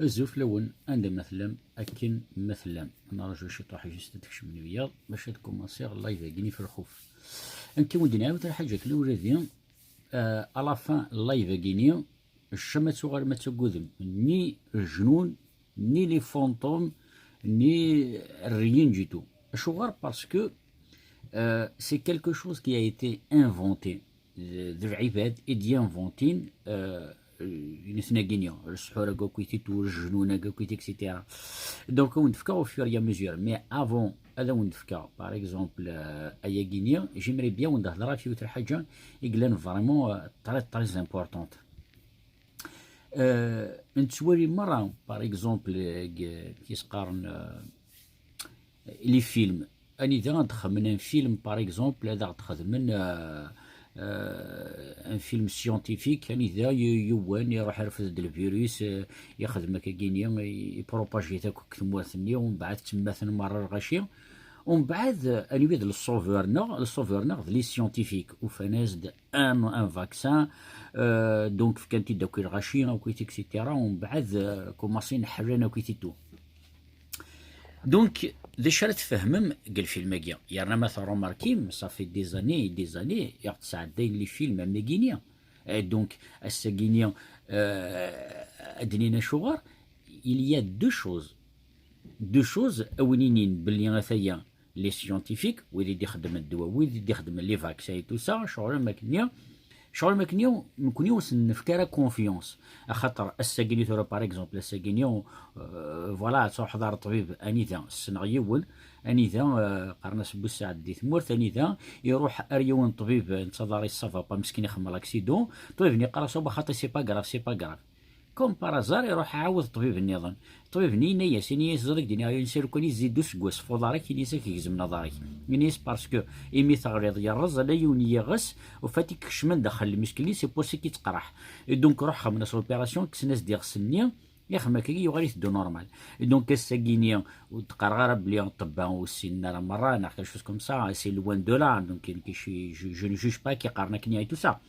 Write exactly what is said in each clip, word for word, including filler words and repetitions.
Azul fell-awen, anda ma tellam, akken ma tellam. Nraju ciṭuḥ juste ad tkecmem wiyaḍ bac ad kumansiɣ live-agi-nni f lxuf. Nekk i wen-d-nɛiwed lḥaǧa akken ula di, euh, à la fin live-agi-nni, jamais ad tuɣalem ad taggudem ni lejnun, ni les fantômes, ni rien du tout. Acuɣer? Parce que, euh, c'est quelque chose qui a été inventé. D, d lɛibad i d-yinventin, euh, nutni-agi-nni, lsḥur-agi akk i t-, lejnun-agi akk i t-, et cetera. Donc, ad wen-d-fkeɣ au fur et à mesure. Mais avant, ad wen-d-fkeɣ, par exemple, euh, ayagi-nni, j'aimerais bien ad wen-d-hedreɣ ɣef yiwet lḥaǧa i yellan vraiment, euh, très, très importante. Euh, nettwali merra, par exemple, deg, i s-qqaren, euh, les films. Anida ad xedmen un film, par exemple, ad aɣ-d-xedmen, euh, euh, un film scientifique, anida y-, yiwen iruḥ irfed-d lvirus, euh, ixdem akkagini, i-, ipropage-it akk deg tmurt-nni, umbeɛd ttemmaten merra lɣaci. Umbeɛd, euh, anwi d le sauveur-nneɣ? Le sauveur-nneɣ d les scientifiques, ufan-as-d un, un vaccin, euh, donc fkan-t-id akk i lɣaci, akk et cetera. Umbeɛd, euh, kumaṣin ḥellan akk et tout. Donc, d acu ara tfehmem deg lfilm-agi? Yerna ma terrumarkim, ça fait des années et des années i ɣ-d-sɛeddayen les films am wagini. Euh, donc, ass-agini, euh, ad d-nini acuɣer, il y a deux choses. Deux choses, a win inin belli ataya les scientifiques, wid i d-ixeddmen ddwa, wid i d-ixeddmen les vaccins et tout ça, ccɣel am akken-nni, ccɣel am akken-nni, nekkni ur sen-nefk ara confiance. Axaṭer ass-agini tura, par exemple, ass-agini, euh, voilà, ad truḥeḍ ar ṭṭbib anida, ssneɣ yiwen, anida, euh, qqaren-as Bussaɛd di tmurt, anida iruḥ ar yiwen ṭṭbib, netta ḍar-is ça va pas, meskin ixemmem l'accident, ṭṭbib-nni yeqqar-as: "Aba xaṭi, c'est pas grave, c'est pas grave." Comme par hasard, iruḥ iɛawed ṭṭbib nniḍen. Ṭṭbib-nni yenna-yas, yenna-yas: "Ẓer, ad k-d-iniɣ yiwen, si lukan yezzi-d useggas f uḍar-ik, yenna-yas ad k-gezmen aḍar-ik." Yenna-yas: "Parce que imi teɣliḍ yerreẓ, ala yiwen n yiɣes, ufat i ikecmen daxel lmisk-nni, c'est pour ça i k-ittqerreḥ." Et donc, ruḥ xedmen-as l'opération, kksen-as-d iɣes-nni, ixem akkagi yuɣal iteddu normal. Et donc, ass-agini, ur d-qqareɣ ara belli ṭṭebba ur ssinen ara merra, neɣ quelque chose comme ça, c'est loin de là, donc, je, je, je ne juge pas qui qqaren akken et tout ça.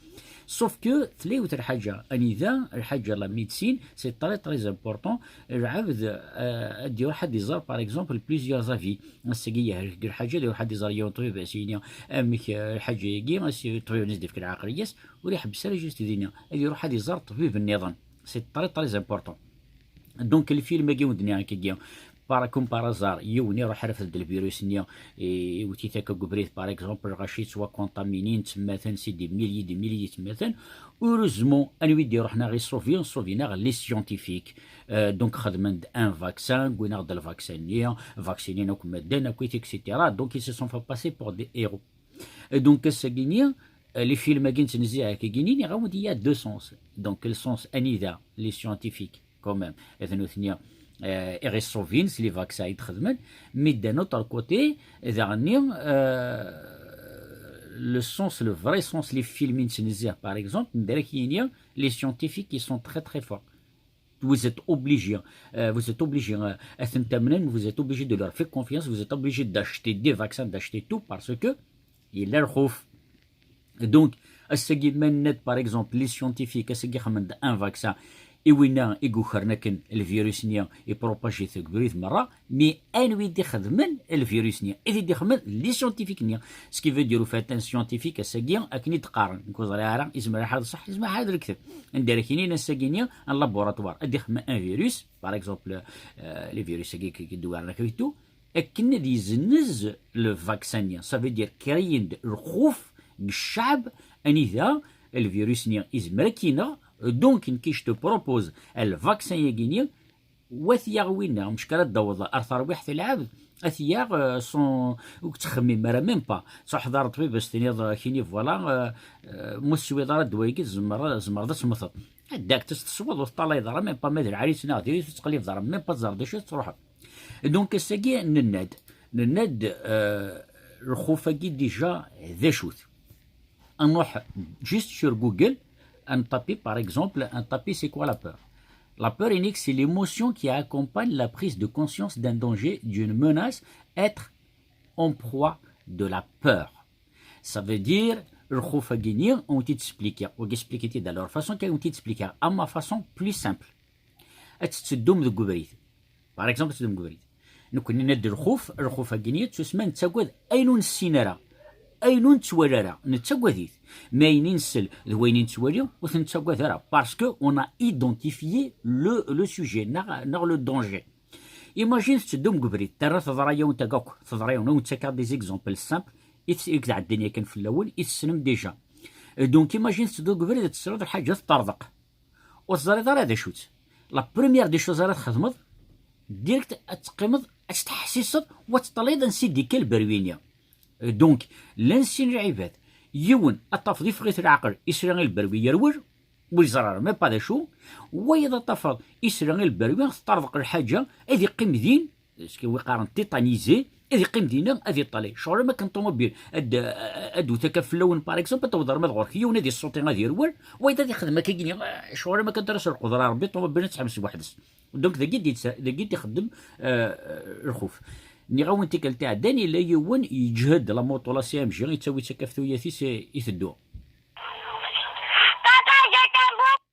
Sauf que tella yiwet lḥaǧa, anida, lḥaǧa la médecine, c'est très, très important. Lɛebd, euh, ad iruḥ ad iẓer, par exemple, plusieurs avis. Ass-agi yehlek deg lḥaǧa, ad iruḥ ad iẓer yiwen ṭbib, ad s-yini amek, euh, lḥaǧa-agi, ad s-, ṭbib ad s-d-ifk lɛaqliya-s, ur iḥebbes ara juste dinna. Ad iruḥ ad iẓer ṭbib nniḍen. C'est très, très important. Donc, lfilm-agi wen-d-nniɣ akkagi, par, comme par hasard, yiwen iruḥ irfed-d lvirus-nni, i-, iwet-it akka deg ubrid, par exemple, lɣaci yettwakontaminin, ttemmaten, c'est des milliers, des milliers yettemmaten. Heureusement, anwi i d-iruḥen ad ɣ-issuvi, ssuvin-aɣ les scientifiques. Euh, donc, xedmen-d un vaccin, wwin-aɣ-d lvaccin-nni, vaccinin akk medden, akk et cetera. Donc, ils se sont fait passer pour des héros. Et donc, ass-agini, euh, les films-agi nettnezziɛ akkagini, niɣ-awen-d, il y a deux sens. Donc, le sens anida, les scientifiques, quand même, d nutni, euh, i ɣ-issuvin s les vaccins i d-xedmen, mais d'un autre côté, daɣenni, euh, le sens, le vrai sens, les films i nettnezziɛ, par exemple, nderek yini, les scientifiques, ils sont très, très forts. Vous êtes obligé, euh, vous êtes obligé, euh, ad ten-tamnem, vous êtes obligé de leur faire confiance, vous êtes obligé d'acheter des vaccins, d'acheter tout, parce que yella lxuf. Donc, ass-agi ma nenna-d, par exemple, les scientifiques, ass-agi xedmen-d un vaccin, i winna i yukren akken lvirus-nni ipropage-it deg ubrid merra, mais anwi i d-ixedmen lvirus-nni? I d-ixedmen les scientifiques-nni. Ce qui veut dire, au fait, un scientifique, ass-agi, akken i d-qqaren, nekk ur ẓriɣ ara, izmer ad iṣeḥ, izmer ad d-lekdeb. Anda ara k-inin ass-agi-nni, un laboratoire, ad ixdem un virus, par exemple, euh, les virus-agi i d-wwaren akk et tout, akken ad yezzenz le vaccin-nni. Ça veut dire, créer-d lxuf deg ccɛeb, anida lvirus-nni izmer ad k-ineɣ. Donc, nekk, je te propose lvaccin-agi-nni, wa t-yaɣ winna, mecka ara d-taweḍ ar terwiḥt n lɛebd, ad t-yaɣ, euh, sans, ur tettxemmim ara, même pas. Truḥeḍ ar ṭṭbib, ad s-tiniḍ, euh, kini, voilà, euh, euh, ma ur teswiḍ ara ddwa-agi, tzemreḍ, tzemreḍ ad temmteḍ. Ad d-ak-tt-tesweḍ, ur teṭṭalayeḍ ara, même pas ma d lɛali-s neɣ diri-t, ur tettqellibeḍ ara, même pas teẓreḍ d acu, ad truḥeḍ. Donc, ass-agi, nenna-d, nenna-d, euh, lxuf-agi déjà d acu-t. Ad nruḥ juste sur Google, ad nṭapi, par exemple, ad nṭapi c'est quoi la peur. La peur, c'est l'émotion qui accompagne la prise de conscience d'un danger, d'une menace, être en proie de la peur. Ça veut dire, lxuf-agi-nni, ad wen-t-id-splikiɣ, ad wen-t-id-splikiɣ à leur façon, ad wen-t-id-splikiɣ à ma façon plus simple. ad tetteddum deg ubrid. Par exemple, ad tetteddum deg ubrid. Nekkni nenna-d lxuf, lxuf-agi-nni yettusma nettagad ayen ur nessin ara, ayen ur nettwali ara, nettagad-it. Ma ayen i nsel d wayen i nettwali, ur t-nettagad ara, parce que on a identifié le, le sujet, neɣ, neɣ le danger. Imagine tetteddum deg ubrid, terra teḍra-yawen tagi akk, teḍra-yawen, ad wen-ttakeɣ des exemples simples, i tes-, i iɛeddan yakan fell-awen, i tessnem déjà. Donc, imagine tetteddum deg ubrid, ad tesleḍ lḥaǧa teṭṭerḍeq. Ur teẓriḍ ara d acu-tt. La première des choses ara txedmeḍ, direct ad teqqimeḍ, ad tettḥessiseḍ, u ad teṭṭaliḍ ansi d-ikka lberwi-nni. Donc, llan sin lɛibad. Yiwen, ad tafeḍ iffeɣ-it leɛqel, isla i lberwi yerwel, ur yeẓri ara même pas d acu. Wayeḍ ad tafeḍ, isla i lberwi, teṭṭerḍeq lḥaǧa, ad iqqim din, ce que wi qqaren tétanisé, ad iqqim dinna, ad iṭṭalay. Ccɣel am akken ṭumubil, ad, ad d-wet akka fell-awen, par exemple, ad tawḍer ma d ɣur-k yiwen ad issuṭi, ad yerwel, wayeḍ ad ixdem akka gini, ccɣel am akken tara s lqudra Rebbi, ṭumubil ad teḥbes weḥd-s. Donc, dagi d-, dagi d-ixeddem, euh, lxuf. Nniɣ-awen tikkelt iɛeddan, yella yiwen yeǧhed la moto, la C M G, yettawi-tt akka ɣef tuyat-is, iteddu. Papa, je t'aime beaucoup.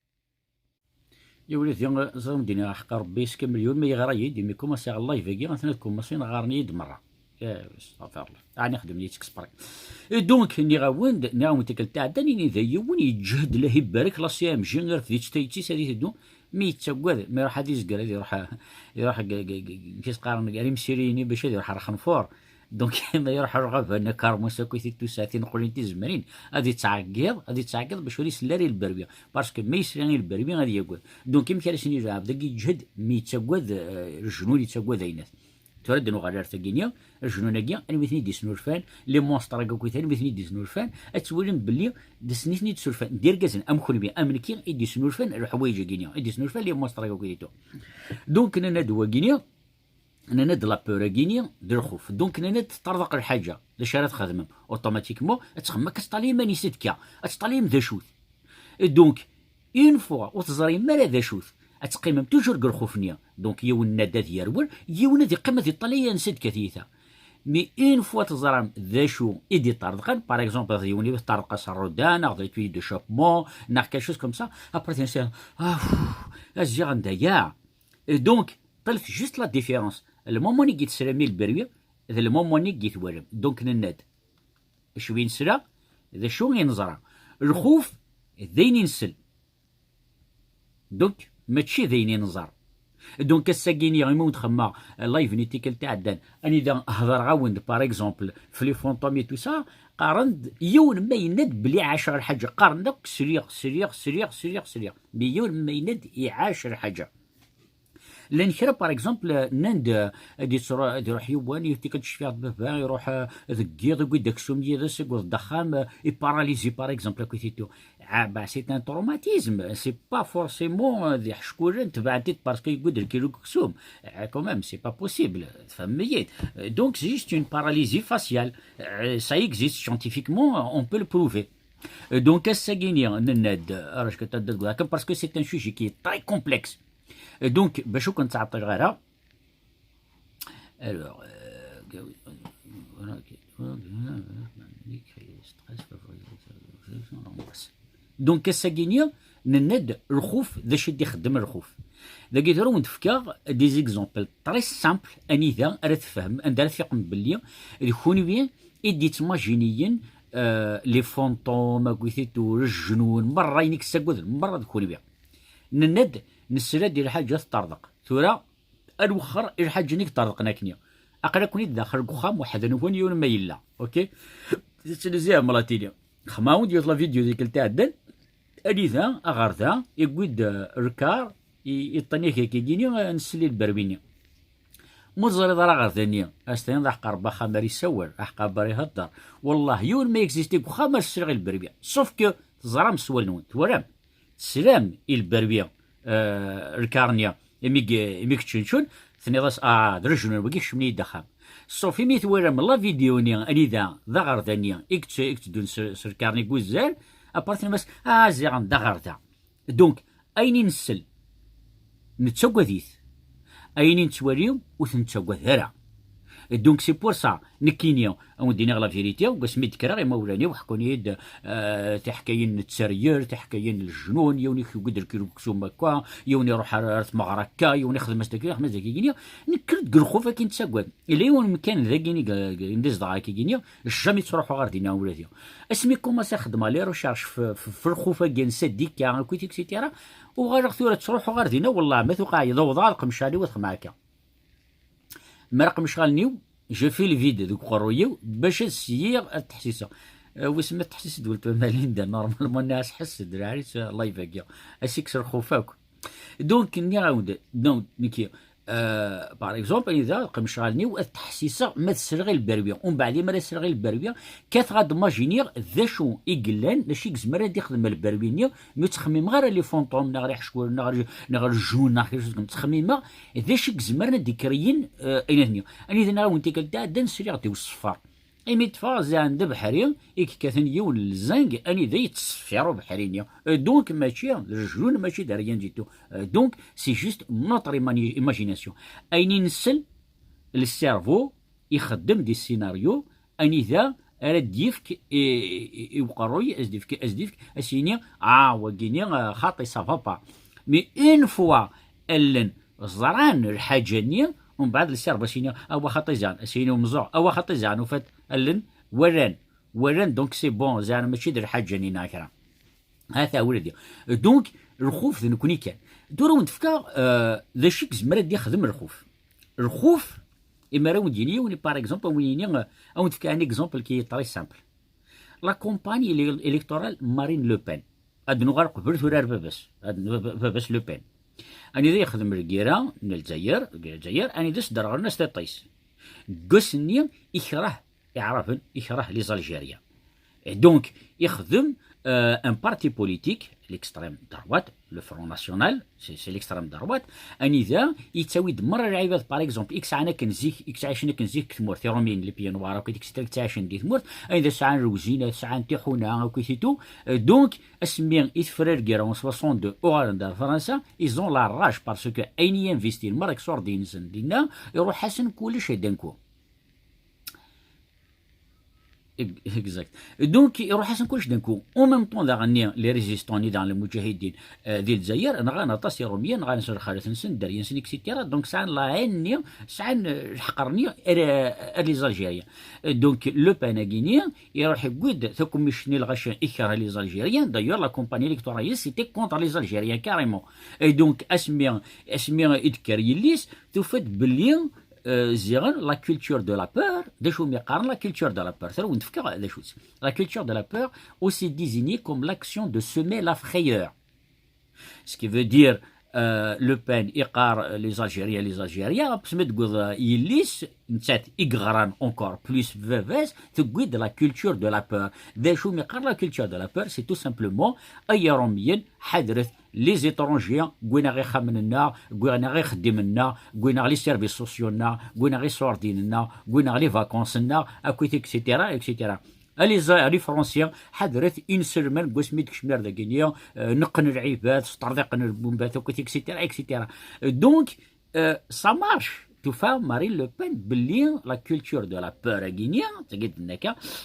Ya wladi, ẓer ur m-d-iniɣ aḥeqq Rebbi, s kamel yiwen ma yeɣra-yi-d, imi kumaṣiɣ live-agi, atan ad kumaṣin ɣaren-iyi-d merra. Ya, astaɣfirullah. Ɛni xedmen-iyi-tt exprès. Et donc, nniɣ-awen-d, nniɣ-awen tikkelt iɛeddan, ini da yiwen yeǧhed, lahi barek, la C M G, irfed-itt tayet-is, ad iteddu, mi yettagad, mi iruḥ ad izger, ad iruḥ, iruḥ g-, g-, g-, g-, kis qqaren, gar imsiriyen-nni bac ad iruḥ ar Xenfur. Donc, ma iruḥ ar lɣaba, nna Karmus akk i t-id-tusa, tineqlin tizemrin, ad ittɛeggiḍ, ad ittɛeggiḍ bac ur isell ara i lberwi. Parce que ma yesla i lberwi, ad yagad. Donc, amek ara s-nini lɛebd-agi yeǧhed, mi yettagad, euh, lejnun yettagad aynat. Tura ad nuɣal ar tagini, lejnun-agi, anwa i ten-id-isnulfan, les monstres-agi akk, anwa i ten-id-isnulfan, ad twalim belli d nitni i d-surfan, d irgazen am kenwi, am nekki, i d-isnulfan leḥwayeǧ-agi-ni, i d-isnulfan les monstres-agi akk. Donc, nenna-d wagini, nenna-d la peur-agi-ni d lxuf. Donc, nenna-d teṭṭerḍeq lḥaǧa. D acu ara txedmem? Automatiquement, ad txemmem akka, ad teṭṭalay iman-is ad tekka, ad teṭṭalayem d acu-t. Et donc, une fois ur teẓrim ara d acu-t, ad teqqimem toujours deg lxuf-nni. Donc, yiwen nenna-d ad yerwel, yiwen ad iqqim ad iṭṭalay ansi ad tekka tyita. Mais une fois teẓram d acu i d-iṭṭerḍqen, par exemple, ad yiwen i teṭṭerḍeq-as rruda, neɣ d tuyau d'échappement, neɣ quelque chose comme ça, après, tensa, ah, pff, aziɣ anda ya. Et donc, ṭṭilet juste la différence. Le moment-nni i teslam i lberwi, d le moment-nni i twalam. Donc, nenna-d, acu i nesla, d acu i neẓra. Lxuf, d ayen i nsel. Donc, mačči d ayen i nẓer. Donc, ass-agi-nni, imi wen-d-xemmeɣ, euh, live-nni tikkelt iɛeddan, anida hedreɣ-awen-d, par exemple, f les fantômes et tout ça, qqaren-d, yiwen ma yenna-d belli ɛaceɣ lḥaǧa, qqaren-d akk sliɣ, sliɣ, sliɣ, sliɣ, sliɣ. Mais yiwen ma yenna-d iɛac lḥaǧa. Llan kra, par exemple, nnan-d, euh, ad yettru-, ad iruḥ yiwen, tikkelt cfiɣ-d baba, iruḥ, euh, deg yiḍ, yewwi-d aksum yid-s, yewweḍ-d axxam, euh, iparalysi, par exemple, akkit-ito. Ah, bah, c'est un traumatisme. C'est pas forcément, euh, d iḥeckulen tebɛen-t-id parce que yewwi-d lkilu n uksum. Ah, quand même, c'est pas possible. Tfehmem-iyi-d. Euh, donc, c'est juste une paralysie faciale. Euh, ça existe scientifiquement, on peut le prouver. Euh, donc, ass-agi-nni, nenna-d, euh, parce que c'est un sujet qui est très complexe. Euh, donc, bac ur ken-ttɛeṭṭileɣ ara. Alors, euh, voilà, ok. Donc, ass-agi-nni, nenna-d lxuf, d acu i d-ixeddem lxuf. Dagi tura wen-d-fkeɣ des exemples très simples, anida ara tfehmem, anda ara tfiqem belli d kunwi i d-yettmajiniyen, euh, les fantômes, akkit-ito, lejnun, merra ayen i yessagaden, merra d kunwi. Nenna-d, nesla-d i lḥaǧa teṭṭerḍeq. Tura, ad nwexxer i lḥaǧa-nni i yeṭṭerḍqen akkenni. Aql-aken-id daxel deg uxxam weḥd-nwen, yiwen ma yella. Ok? Tettnezzihem la télé. Xemmeɣ-awen-d yiwet la vidéo tikkelt iɛeddan. Anida, aɣerda, yewwi-d, euh, lkar, i, iṭṭen-ak akkagini, euh, nsell i lberwi-nni. Ma ur teẓriḍ ara aɣerda-nni, ad s-tiniḍ aḥeqq Rebbi axxam ara yessawal, aḥeqq Rebbi ara ihedder. Wellah, yiwen ma yexisti deg uxxam ar sliɣ i lberwi. Sauf que teẓram s wallen-nwen, twalam? Teslam i lberwi, euh, lkarni, imi g-, imi yettcuncun, tenniḍ-as, ah, d lejnun wagi, kecmen-iyi-d axxam. Sauf imi twalam la vidéo-nni, anida d aɣerda-nni i yett-, i yetteddun s, s lkarni deg wuzzal, après tenniḍ-as, ah, ziɣen d aɣerda. Donc, ayen i nsell, nettagad-it. Ayen i nettwali, ur t-nettagad ara. Donc c'est pour ça, nekkini, ad wen-d-iniɣ la vérité, deg wasmi d-kkreɣ, imawlan-iw ḥkun-iyi-d, euh, tiḥkayin n tteryel, tiḥkayin n lejnun, yiwen ikuged lkilu n uksum akka, yiwen iruḥ ar, ar tmeɣra akka, yiwen ixdem-as dagi, ixdem-as dagi, nekker deg lxuf akin ttagad. Ila yiwen umkan dagini, deg, deg, anda zedɣeɣ akigini, jamais ttruḥuɣ ɣer dinna ula d yiwen. Asmi kumaṣiɣ xeddmeɣ les recherches f, f, f lxuf-agi n Sadika, akkit, et cetera, uɣaleɣ tura ttruḥuɣ ɣer dinna, wellah, ma tuqeɛ-iyi, d awḍeɣ ad qemceɣ ad xedmeɣ akka. Mi ara qemceɣ allen-iw, je fais le vide deg uqerruy-iw, bac ad syiɣ ad ttḥessiseɣ. Euh, wissen ma tettḥessis-d weltma Malinda, normalement nniɣ-as ḥess-d, lɛali-tt live-agi. Ad s-ikkes lxuf akk. Donc, nniɣ-awen-d, donc, nekki, euh, par exemple, anida qemceɣ allen-iw ad ttḥessiseɣ ma ad sreɣ i lberwi. Umbeɛd, mi ara sreɣ i lberwi, kkateɣ ad imaginiɣ d acu i yellan, d acu i yezmer ad ixdem lberwi-nni, mi ur ttxemmimeɣ ara les fantômes, neɣ les ḥeckuren, neɣ, neɣ lejnun, neɣ kra n wacu, ttxemmimeɣ d acu i yezmer ad d-ikreyyen, euh, ayen-nni. Anida nniɣ-awen tikkelt iɛeddan sliɣ-d i uṣeffer. Imi d-ffɣeɣ ziɛen d abeḥri i yekkaten yiwen n lzang anida yettṣeffir ubeḥri-nni. Euh, donc mačči d lejnun, mačči d rien du tout. Euh, donc c'est juste notre imani-, imagination. Ayen i nsel, le cerveau ixeddem des scénarios anida ara d-yefk i, i, i uqerruy, as-d-yefk, as-d-yefk, as-yini, ah, wagini, ah, xaṭi, ça va pas. Mais une fois allen ẓran lḥaǧa-nni, umbeɛd le cerveau as-yini, awa xaṭi ziɛen, as-yini umzuɣ, awa xaṭi ziɛen, ufat allen walan, walan, donc c'est bon, ziɛen mačči d lḥaǧa-nni neɣ kra. Hata ula d. Donc, lxuf d nekni kan. Tura ad wen-d-fkeɣ, euh, d acu i yezmer ad d-ixdem lxuf. Lxuf, imi ara wen-d-yini yiwen, par exemple, ad wen-yini, euh, ad wen-d-fkeɣ un exemple qui est très simple. La campagne élé-, électorale Marine Le Pen. Ad nuɣal qbel tura ar baba-s, ad n-, baba-s Le Pen. Anida yexdem lgira n Lezzayer, lgira n Lezzayer, anida s-derɣren-as tiṭ-is. Deg wass-nni, ikreh Iɛraben, ikreh les Algériens. Et donc, ixdem, euh, un parti politique, l'extrême droite, le Front National, c'est, c'est l'extrême droite, anida yettawi-d merra lɛibad, par exemple, i yesɛan akken zik, i yettɛicen akken zik deg tmurt, Iṛumyen, les pieds noirs, akk, et cetera, i yettɛicen di tmurt, anida sɛan lewzina, sɛan tiḥuna, akk, et tout. Euh, donc, asmi i tefra lgirra en soixante-deux, uɣalen-d ar Fransa, ils ont la rage, parce que ayen i investin merra deg ṣṣurdi-nsen dinna, iruḥ-asen kullec d'un coup. Exact. Donc, iruḥ-asen kullec d'un coup. En même temps, daɣen-nni, les résistants-nni, daɣen, les mujahidin, euh, di Lezzayer, nɣan aṭas Iṛumyen, nɣan s lxalat-nsen, dderya-nsen, et cetera. Donc, sɛan la haine-nni, sɛan, euh, leḥqer-nni, ar, ar les Algériens. Euh, donc, Le Pen-agi-nni, iruḥ yewwi-d takemmict-nni lɣaci, ikreh les Algériens. D'ailleurs, la campagne électorale, c'était contre les Algériens, carrément. Et donc, asmi, asmi i d-tekker yelli-s, tufa-d belli euh, ziɣen la culture de la peur, d acu mi qqaren la culture de la peur, tura wen-d-fkeɣ d acu-tt. La culture de la peur, aussi désignée comme l'action de semer la frayeur. Ce qui veut dire, euh, Le Pen iqqar, euh, les Algériens, les Algériens, parce que tewwiḍ, euh, yelli-s, nettat i yeɣran encore plus baba-s, tewwi-d la culture de la peur. D acu mi qqar la culture de la peur, c'est tout simplement, ay Iṛumyen, ḥadret les étrangers, wwin-aɣ ixxamen-nneɣ, wwin-aɣ ixeddimen-nneɣ, wwin-aɣ les services sociaux-nneɣ, wwin-aɣ iṣurdiyen-nneɣ, wwin-aɣ les vacances-nneɣ, akkit, et cetera, et cetera. A les, a les Français, ḥadret inselmen deg wasmi d-kecmen ar dagini, euh, neqqen lɛibad, sṭerḍiqen lbumbat, akkit, et cetera, et cetera. Euh, donc, euh, ça marche. Tufa Marine Le Pen belli la culture de la peur-agi-nni,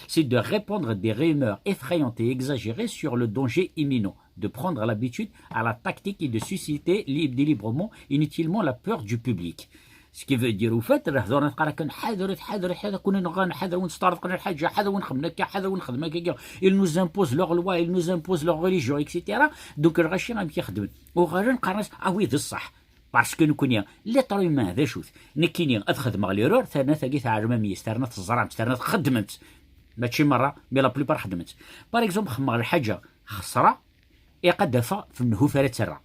c'est de répandre des rumeurs effrayantes et exagérées sur le danger imminent, de prendre l'habitude à la tactique et de susciter lib-, délibérément, inutilement la peur du public. Ce qui veut dire, au fait, lehdur-a teqqar akken, ḥadret, ḥadret, ḥadret, kun nɣan, ḥadret win sṭerḍqen lḥaǧa, ḥadret win xedmen akka, ḥadret win xedmen akka, ils nous imposent leur loi, ils nous imposent leur religion, et cetera. Donc, lɣaci amek i xedmen? Uɣalen qqaren-as, ah oui, d ṣṣeḥ. Parce que nekkni, l'être humain, d acu-t? Nekkini, ad xedmeɣ l'erreur, terna tagi teɛlem am yis, terna teẓram-tt, terna txeddmem-tt. Mačči merra, mais la plupart xeddmen-tt. Par exemple, xedmeɣ lḥaǧa, xesra, iqad afeɣ f nnhuf ara tterra.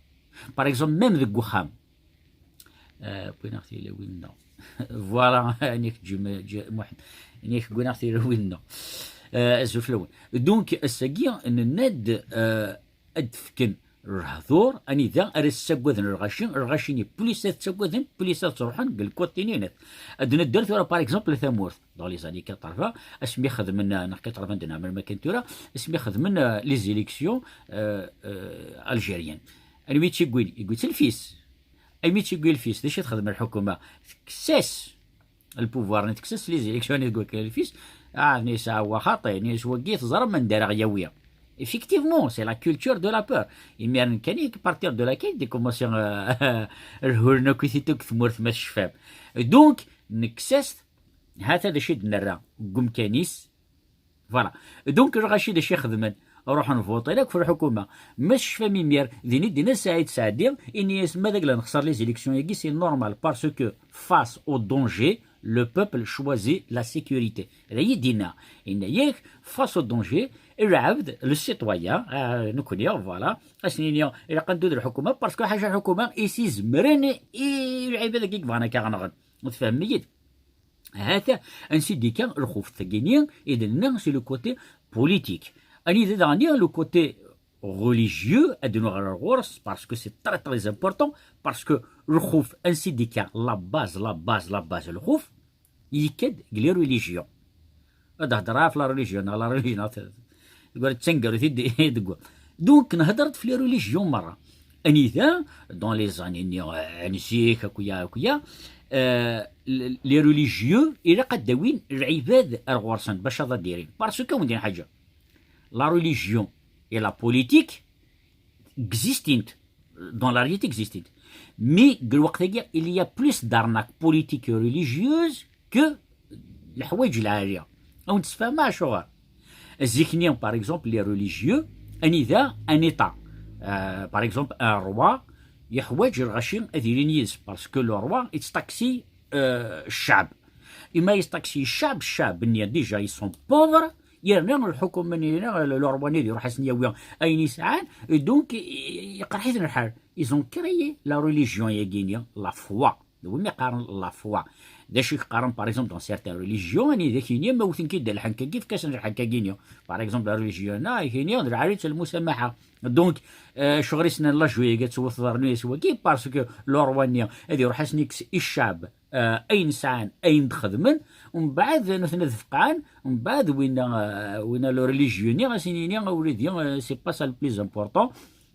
Par exemple, même deg uxxam. Euh, wwin-aɣ tilawin-nneɣ. Voilà, anik Ǧim-, Ǧ-, Muḥend. Anik wwin-aɣ tilawin-nneɣ. Euh, azul fell-awen. Donc, ass-agi, nenna-d, euh, ad d-fken lehdur anida ara ssaggaden lɣaci, lɣaci-nni plus ad ttaggaden, plus ad ttruḥen deg lkuṭ-nni. Ad nedder tura, par exemple, tamurt, dans les années quatre-vingts, asmi xedmen, neɣ quatre-vingts-deux, neɣ melmi kan tura, asmi xedmen, euh, les élections, euh, euh, algériennes. Anwi i tt-iwwin? Iwwi-tt lfis. Anwi i tt-iwwi lfis? D acu i texdem lḥukuma? Tekkes-as Le pouvoir-nni tekkes-as les élections-nni deg wakal-is, ah, nni yesɛa wa xaṭi, nni s wagi teẓram anda ara ɣ-yawi. Effectivement, c'est la culture de la peur. Imiren kan, à partir de laquelle d-commencer, euh, lhuren akk i tiṭ deg tmurt ma tecfam. Donc, nekkes-as-t, hata d acu i d-nerra deg umkan-is. Voilà. Donc, lɣaci d acu i xedmen? Ruḥen voter akk f lḥukuma. Ma tecfam imir, din i d-yenna Saɛid Saɛdi, ini-as ma d agla nexṣer les élections-agi, c'est normal, parce que face au danger, le peuple choisit la sécurité. D ayi d-yenna. Yenna-yak, face au danger, lɛebd, le citoyen, euh, nekkni, voilà, ad s-nini, ilaq ad neddu d lḥukuma, parce que ḥaca lḥukuma i s-izemren i lɛibad-agi yebɣan akka ɣ-nɣen. Tfehmem-iyi-d? Hata ansi d-ikka lxuf. Tagini i d-nenna, c'est le côté politique. Anida daɣen le côté religieux, ad nuɣal ar ɣur-s, parce que c'est très, très important, parce que lxuf ansi d-ikka, la base, la base, la base, lxuf, yekka-d deg les religions. Ad hedreɣ ɣef la religion, neɣ la religion, neɣ t-, deg wara d taneggarut i d-, i d-, deg wa. Donc, nhedder-d f les religions merra. Anida, dans les années-nni, euh, n zik, akk-ya, akk-ya, euh, l-, les religieux, ilaq ad d-awin lɛibad ar ɣur-sen, bac ad adirin. Parce que, wen-d-in ḥaǧa, la religion et la politique existent, dans la réalité existent. Mais, deg lweqt-agi, il y a plus d'arnaques politiques et religieuses que leḥwayeǧ lɛali. Ad wen-d-sfehmeɣ acuɣer. Zik-nni, par exemple, les religieux, anida un État, euh, par exemple, un roi, yeḥwaǧ lɣaci ad ilin yid-s, parce que le roi, yettṭaksi, euh, ccɛeb. Imi yettṭaksi ccɛeb, ccɛeb-nni, déjà, ils sont pauvres, yerna lḥukuma-nni, le, le roi-nni ad iruḥ ad sen-yawi ayen i sɛan, et donc, i-, i-, iqerḥ-iten lḥal. Ils ont créé la religion-yagi-nni, la foi. D win i qqaren la foi. D acu i qqaren, par exemple, dans certaines religions, anida k-ini, ma wten-k-id lḥenk-agi, efk-asen lḥenk-agi-nni. Par exemple, la religion-a, k-ini, d lɛali d lmusamaḥa. Donc, euh, acuɣer i snan la joie-agi ad tewwet ḍarnu-yas wagi, parce que le roi-nni ad iruḥ ad sen-ikkes i ccɛeb, euh, ayen sɛan, ayen d-xedmen, umbeɛd nutni ad feqɛen, umbeɛd winna, euh, winna le religieux-nni, ad s-nini, a wlidi, euh, c'est pas ça le plus important,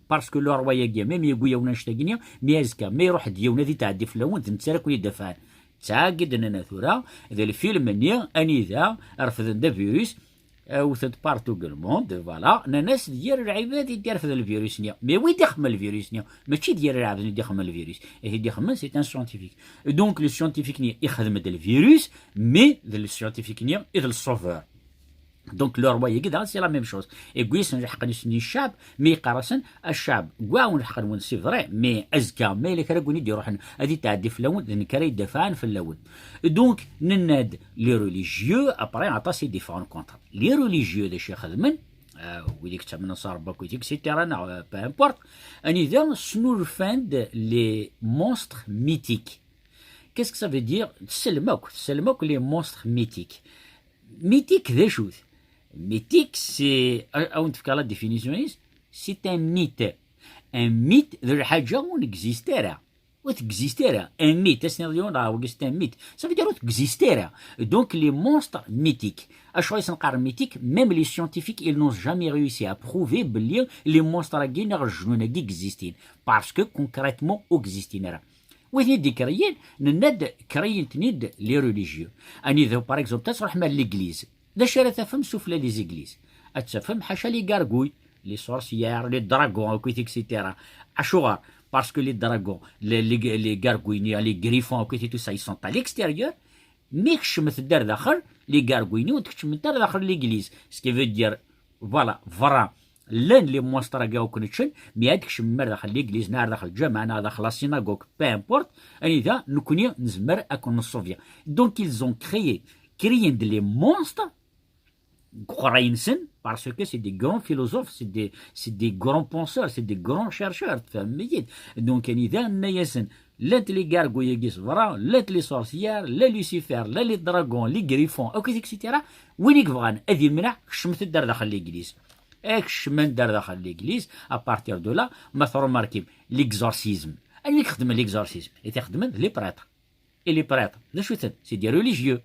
parce que le roi-agi, même yewwi-yawen annect-agi-nni, mi azekka, ma iruḥ-d yiwen ad itɛeddi fell-awen, d netta ara ken-idafɛen. D taɛeggi d-nenna tura, d lfilm-nni, anida refden d avirus, awten-t partout deg le monde, voilà, nnan-as d yir lɛibad i d-irefden lvirus-nni. Mais wi d-ixemmen lvirus-nni, mačči d yir lɛebd i d-ixemmen lvirus. I t-id-ixemmen, c'est un scientifique. Donc, le scientifique-nni ixdem-d lvirus, mais d le scientifique-nni i d le sauveur. Donc, le roi-agi daɣen, c'est la même chose. Yewwi-yasen lḥeqq-nsen i ccɛeb, mi yeqqar-asen, a ccɛeb, wwiɣ-awen lḥeqq-nwen, c'est vrai, mais azekka, ma yella kra n win i d-iruḥen, ad itɛeddi fell-awen, d nekk ara idafɛen fell-awen. Donc, nenna-d, les religieux, après, aṭas i d-iffɣen contre. Les religieux, d acu i xedmen, euh, wid i yettamnen s Ṛebbi akkit, et cetera, neɣ, euh, peu importe, anida snulfan-d les monstres mythiques. Qu'est-ce que ça veut dire? Tessnem akk, tessnem akk les monstres mythiques. Mythique d acu-t? Mythique, c'est, a, a wen-d-fkeɣ la définition-is, c'est un mythe. Un mythe, d lḥaǧa ur n-existe ara. Ur t-existe ara. Un mythe, ad s-tiniḍ yiwen, ah, wagi c'est un mythe. Ça veut dire ur t-existe ara. Donc, les monstres mythiques. Acuɣer i sen-qqaren mythique? Même les scientifiques, ils n'ont jamais réussi à prouver belli les monstres-agi neɣ lejnun-agi existin. Parce que, concrètement, ur existin ara. Wid i d-ikreyyen, nenna-d, kreyyen-ten-id les religieux. Anida, par exemple, ad tṛuḥem ar l'église. D acu ara tafem sufella les églises? Ad tafem ḥaca les gargouilles, les sorcières, les dragons, akkit, et cetera. Acuɣer? Parce que les dragons, les, les, les gargouilles, les griffons, akkit, tout ça, ils sont à l'extérieur. Mi kecmet-d ar daxel, les gargouilles-nni ur d-keččment ara daxel l'église. Ce qui veut dire, voilà, berra, llan les monstres-agi akk neččen, mi ad kecmen ar daxel l'église, neɣ ar daxel lǧameɛ, neɣ daxel la synagogue, peu importe, anida nekni nezmer ad ken-nṣubi. Donc, ils ont créé, créé-d les monstres, deg uqerray-nsen, parce que c'est des grands philosophes, c'est des, c'est des grands penseurs, c'est des grands chercheurs, tfehmem-iyi-d. Donc, anida, nenna-yasen, llant les gargouilles-agi s berra, llant les sorcières, la Lucifer, la les dragons, les griffons, akkit, et cetera. Win i yebɣan ad imneɛ, kecmet-d ar daxel l'église. Kecmen-d ar daxel l'église, à partir de là, ma tṛumarkim, l'exorcisme. Anwa i ixedmen l'exorcisme? I t-ixedmen d les prêtres. Et les prêtres, d acu-ten? C'est des religieux.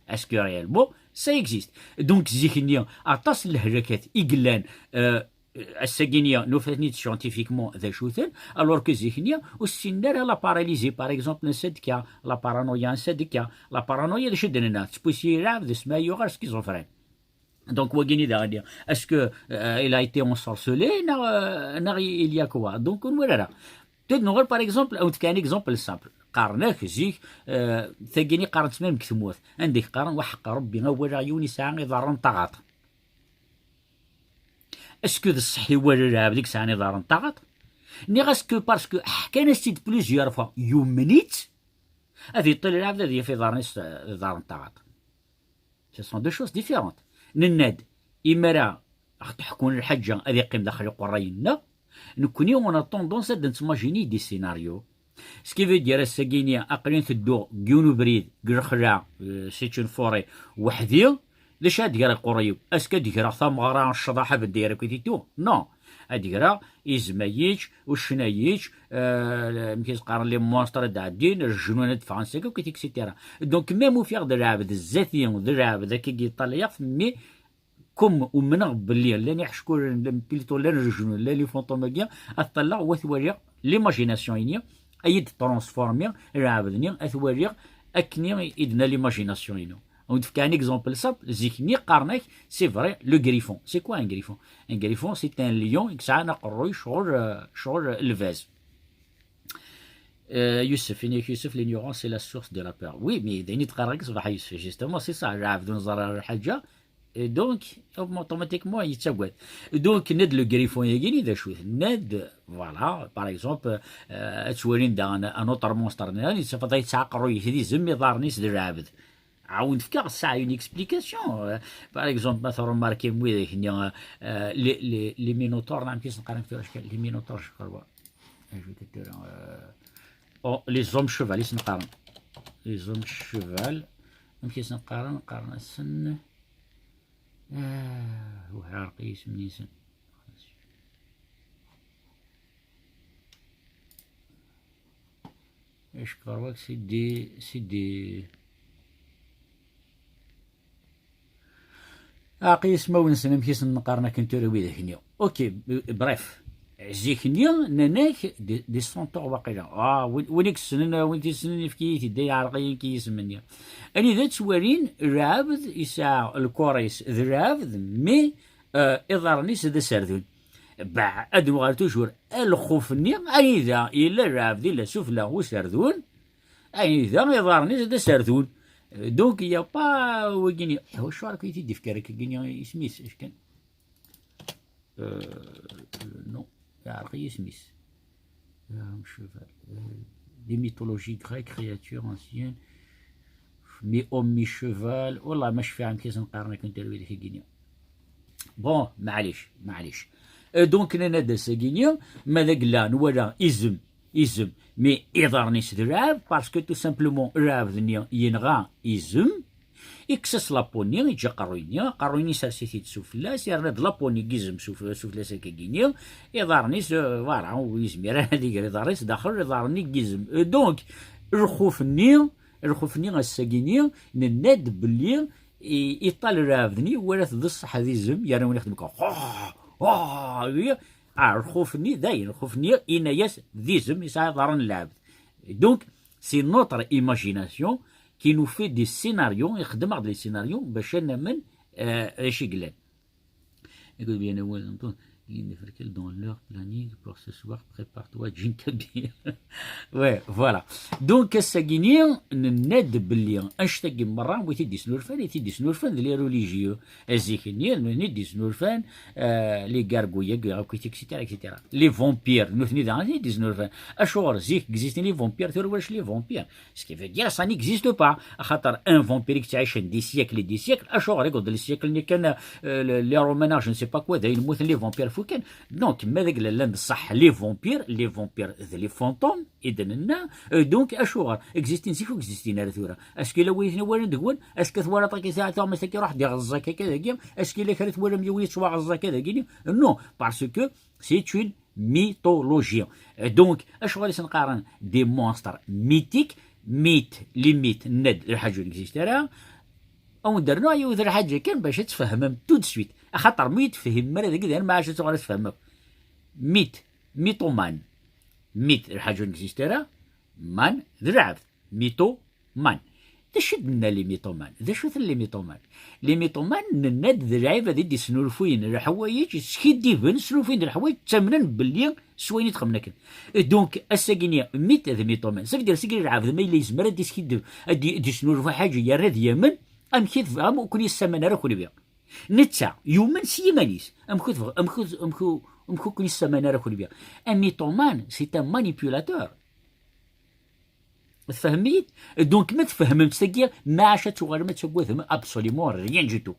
Est-ce que réellement, ça existe? Donc, zik-nni, aṭas n lehlakat i yellan, euh, Ass-agi-nni nufa-ten-id scientifiquement d acu-ten, alors que zik-nni ur ssinen ara la paralysie, par exemple, n sadka, la paranoïa n sadka. La paranoïa d acu i d-nenna? Tettpusi lɛebd, d asma yuɣal schizophrène. Donc wagi-nni daɣen, est-ce que euh, il a été ensorcelé neɣ euh, neɣ il y a quoi? Donc ur nwala ara. Tud nuɣal, par exemple, ad wen-d-fkeɣ un exemple simple. Qqaren-ak zik euh, tagi-nni qqaren-tt même deg tmurt, anda i qqaren: "Wa ḥeqq Rebbi, a walaɣ yiwen yesɛa iḍarren n taɣaṭ." Est-ce que d ṣṣeḥ i wala lɛebd i yesɛan iḍarren n taɣaṭ? Nniɣ-as que parce que ḥkan-as-tt-id plusieurs fois, yumen-itt, ad iṭṭil lɛebd ad yaf iḍarren-is d iḍarren n taɣaṭ. Ce sont deux choses différentes. Nenna-d, imara aɣ-d-ḥkun lḥaǧa ad iqqim daxel iqerrayen-nneɣ, nekkni on a tendance ad d-netmajini des scénarios. Ce qui veut dire, ass-agi-nni aql-in tedduɣ deg yiwen ubrid, deg lexla, euh, c'est une forêt, weḥd-i. D acu ad d-greɣ iqerrayen-iw? Est-ce que ad d-greɣ tameɣra, ccḍeḥ, abeddayar akk i t-ittuɣ? Non. Ad d-greɣ izem ad yečč, uccen ad yečč, euh, amek i s-qqaren, les monstres ad d-ɛeddin, lejnun ad d-ffɣen seg akk, et cetera. Donc même ufiɣ-d lɛebd zdat-i, d lɛebd akka i yeṭṭalayeɣ, mais comme umneɣ belli llan iḥeckulen, llan plutôt, llan lejnun, llan les fantômes-agi, ad ṭṭalleɣ u ad t-waliɣ, l'imagination-ini ad yi-d-transformiɣ lɛebd-nni, ad t-waliɣ akken i d-tenna l'imagination-inu. Ad wen-d-fkeɣ un exemple simple, zik-nni qqaren-ak, c'est vrai, le griffon. C'est quoi un griffon? Un griffon, c'est un lion i yesɛan aqerruy ccɣel, euh, ccɣel lbaz. Euh, Youssef, ini-ak Youssef, l'ignorance est la source de la peur. Oui, mais d ayen i d-qqareɣ ṣṣbeḥ, Youssef, justement, c'est ça, lɛebd ur neẓri ara lḥaǧa, et donc automatiquement yettagad. Donc nenna-d le griffon-agi-nni d acu-t? Nenna-d, voilà, par exemple, euh, ad twalin daɣen un autre monstre nniḍen, yettafeḍ yettɛaqerruy-it d izem, iḍarren-is d lɛebd. Ad wen-d-fkeɣ ça une explication. Euh, par exemple, ma tṛumarkim widak-nni, euh, euh, les, les, les minotaures, neɣ amek i sen-qqaren tura, les minotaures, je crois. Ajoute tura, euh, oh, les hommes cheval i sen-qqaren. Les hommes cheval, amek i sen-qqaren? Qqaren-asen, euh, wehraɣ isem-nsen. Ackeṛ wak, c'est des, c'est des, aqi ismawen-nsen amek i sen-qqaren akken tura widak-nni. Ok, b-, bref. Zik-nni nnan-ak des, des centaures waqila. Ah, win, win i yessnen, win i t-yessnen, yefk-iyi-t-id, ay ɛerqi-yi-k yisem-nni. Anida ttwalin lɛebd yesɛa lkuṛ-is d lɛebd, mais, euh, iḍarren-is d aserdun. Bah, ad nuɣal toujours ar lxuf-nni, anida yella lɛebd, yella sufella userdun, anida iḍarren-is d aserdun. Donc, il y a pas wagini. Iwacu ara k-t-id-ifk ara k-gini isem-is, acu kan? Euh, non, yeɛreq-iyi isem-is. Euh, cheval. Euh, des mythologies grecques, créatures anciennes. Mi homme, mi cheval. Wallah, ma cfiɣ amek i sen-qqaren akken terwi deg-gini. Bon, maɛlic, maɛlic. Euh, donc, nnan-d ass-agi-nni, ma d agella nwala izem, izem, mais iḍarren-is d lɛebd, parce que tout simplement, lɛebd-nni yenɣa izem, ikkes-as la peau-nni, yeǧǧa aqerruy-nni, aqerruy-nni sers-it-id sufella-s, yerna-d la peau-nni n yizem suf-, sufella-s akkagi-nni, iḍarren-is, euh, voilà, ur yezmir ara ad iger iḍarren-is daxel iḍarren-nni n yizem. Euh, donc, lxuf-nni, lxuf-nni ass-agi-nni, nenna-d belli i-, iṭṭal lɛebd-nni, iwala-t d ṣṣeḥ d izem, yerna win ixdem kan, ah, ah, ah, lxuf-nni, dayen, lxuf-nni, yenna-yas d izem, yesɛa iḍarren n lɛebd. Donc, c'est notre imagination qui nous fait des scénarios, ixdem-aɣ-d les scénarios, bac ad namen, euh, d acu i yellan. Écoute bien, dans leur planning pour ce soir, prépare-toi, Jin Kabir. Ouais, voilà. Donc, ass-agi-nni, nenna-d belli annect-agi merra, wi t-id-isnulfan, i t-id-isnulfan d les religieux. Zik-nni, nutni d-isnulfan, euh, les gargouilles, et cetera, et cetera. Les vampires, nutni daɣen i t-id-isnulfan. Acuɣer zik existent les vampires, tura ulac les vampires? Ce qui veut dire, ça n'existe pas. Axaṭer un vampire i yettɛicen des siècles et des siècles, acuɣer i yewweḍ les siècles-nni kan, euh, le, les Romains, je ne sais pas quoi, dayen mmuten les vampires fukken. Donc, ma d agella llan d ṣṣeḥ les vampires, les vampires d les fantômes, i d-nenna, euh, donc, acuɣer existent zik ur existent ara tura? Est-ce que yella win i ten-iwalan deg-wen? Est-ce que twalaḍ akka saɛa tuɣmas akka iruḥ-d iɣeẓẓ akka dagi? Est-ce que yella kra twalam yiwen yettwaɣeẓẓ akka dagi? Non, parce que c'est une mythologie. Euh, donc, acuɣer i sen-qqaren des monstres mythiques? Mythe, les mythes, nenna-d lḥaǧa ur n-existe ara. Awen-d-rnuɣ yiwet lḥaǧa kan bac ad tfehmem tout de suite. Axaṭer mi ur tefhimem ara dagi, dayen ma ɛac ad tuɣal ad tfehmem akk. Mythe, mythomane. Mythe, lḥaǧa ur n-existe ara, man, d lɛebd. Mythomane. D acu i d-nenna les mythomanes? D acu-ten les mythomanes? Les mythomanes, nenna-d d lɛibad i d-isnulfuyen leḥwayeǧ, skiddiben, snulfuyen-d leḥwayeǧ, ttamnen belli s wayen i d-xemmen akken. Et donc, ass-agi-nni, mythe d mythomane. Ça veut dire, ass-agi lɛebd ma yella yezmer ad d-iskiddeb, ad d-, ad d-isnulfu ḥaǧa, yerra ad yamen, amek i tebɣam ur ken-yessaman ara kunwi? Netta, yumen s yiman-is. Amek ur tebɣ-, amek ur, amek ur, amek ur ken-yessaman ara kunwi? Un mythomane, c'est un manipulateur. Tfehmem-iyi-d? Donc, ma tfehmem-tt tagi, maɛac ad tuɣalem ad taggadem absolument rien du tout.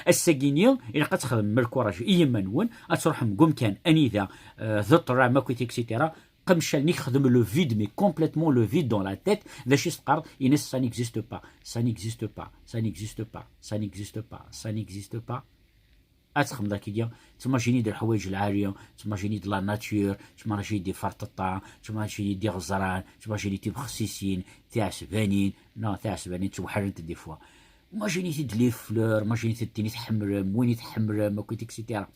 Ass-agi-nni, ilaq ad txedmem lkuraj i yiman-nwen, ad truḥem deg umkan anida, euh, d ṭṭlam akk, et cetera. Qemcal-nni yexdem le vide, mais complètement le vide dans la tête. D acu i s-teqqareḍ? Ines, ça n'existe pas, ça n'existe pas, ça n'existe pas, ça n'existe pas, ça n'existe pas. Ad txedmeḍ akkagi, tmajini-d leḥwayeǧ lɛali, tmajini-d la nature, tmajini-d iferṭeṭṭa, tmajini-d iɣeẓran, tmajini-d tibexsisin, tiɛesbanin, non, tiɛesbanin ttweḥḥalent des fois. Majini-t-id les fleurs, majini-t-id tin i tḥemmlem, win i tḥemmlem, akk, et cetera.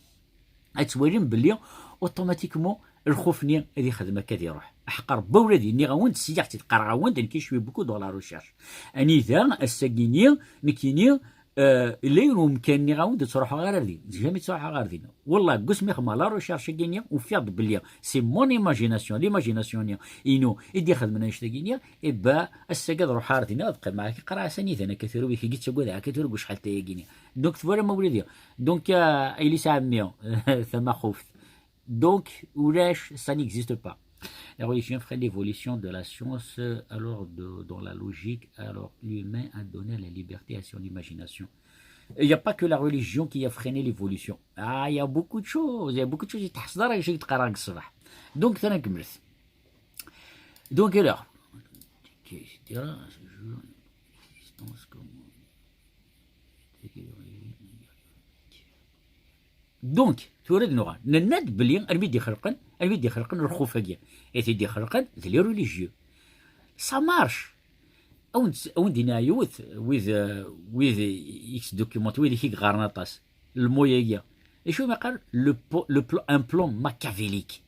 Ad twalim belli automatiquement lxuf-nni ad ixdem akka, ad iruḥ. Aḥeqq Rebbi ula d nniɣ-awen-d, sliɣ-tt-id, qqareɣ-awen-d, nekk je suis beaucoup dans la recherche. Anida, ass-agi-nni, nekkini, euh, yella yiwen umkan, nniɣ-awen-d, ur ttruḥuɣ ara ar din, jamais ttruḥuɣ ar din. Wallah, deg wasmi xedmeɣ la recherche-agi-nni, ufiɣ-d belli c'est mon imagination, l'imagination-nni inu i d-ixedmen annect-agi-nni, eh ben, ass-agi ad ruḥeɣ ar din, ad qqimeɣ akka, qqareɣ-as anida akka tura, wigi ttaggadeɣ akka tura deg wacḥal tayagi-nni. Donc, twalam a wladi. Donc, euh, a yelli-s a ɛemmi, tamaxuft. Donc, ulac, ça n'existe pas. La religion freine l'évolution de la science, euh, alors de, dans la logique, alors l'humain a donné la liberté à son imagination. Il n'y a pas que la religion qui a freiné l'évolution. Ah, il y a beaucoup de choses, il y a beaucoup de choses. Donc, ça n'a que... Donc, alors, qu'est-ce que c'est, l'existence comme... Donc, tura ad nuɣal. Nenna-d belli armi d-ixelqen, armi d-ixelqen lxuf-agi, i t-id-ixelqen d les religieux. Ça marche. Awen-d-, awen-d-iniɣ yiwet, wid, euh, wid i yettdocumentent, wid i yeɣɣaren aṭas. Le mot-agi. Acu i yeqqar? Le po-, le pl-, un plan machiavélique.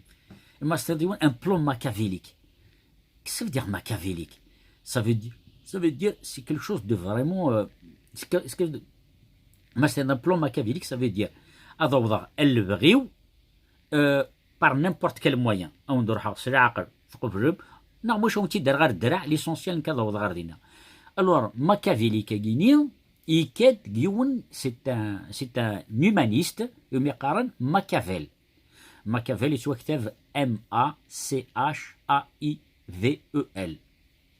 Ma s-tenniḍ yiwen, un plan machiavélique. Qu'est-ce que ça veut dire machiavélique? Ça veut dire, ça veut dire, c'est quelque chose de vraiment, euh, c'est que, c'est que, ma c'est un plan machiavélique, ça veut dire, ad awḍeɣ a lebɣi-w, euh, par n'importe quel moyen. Ad wen-d-ruḥeɣ s leɛqel, tqeblem, neɣ maca ad wen-tt-id-rreɣ ɣer ddreɛ, l'essentiel nekk ad awḍeɣ ɣer dinna. Alors, machiavélique-agi-ni, yekka-d deg yiwen, c'est un, c'est un humaniste, umi qqaren Machiavel. Machiavel yettwaktab M A C H A I V E L.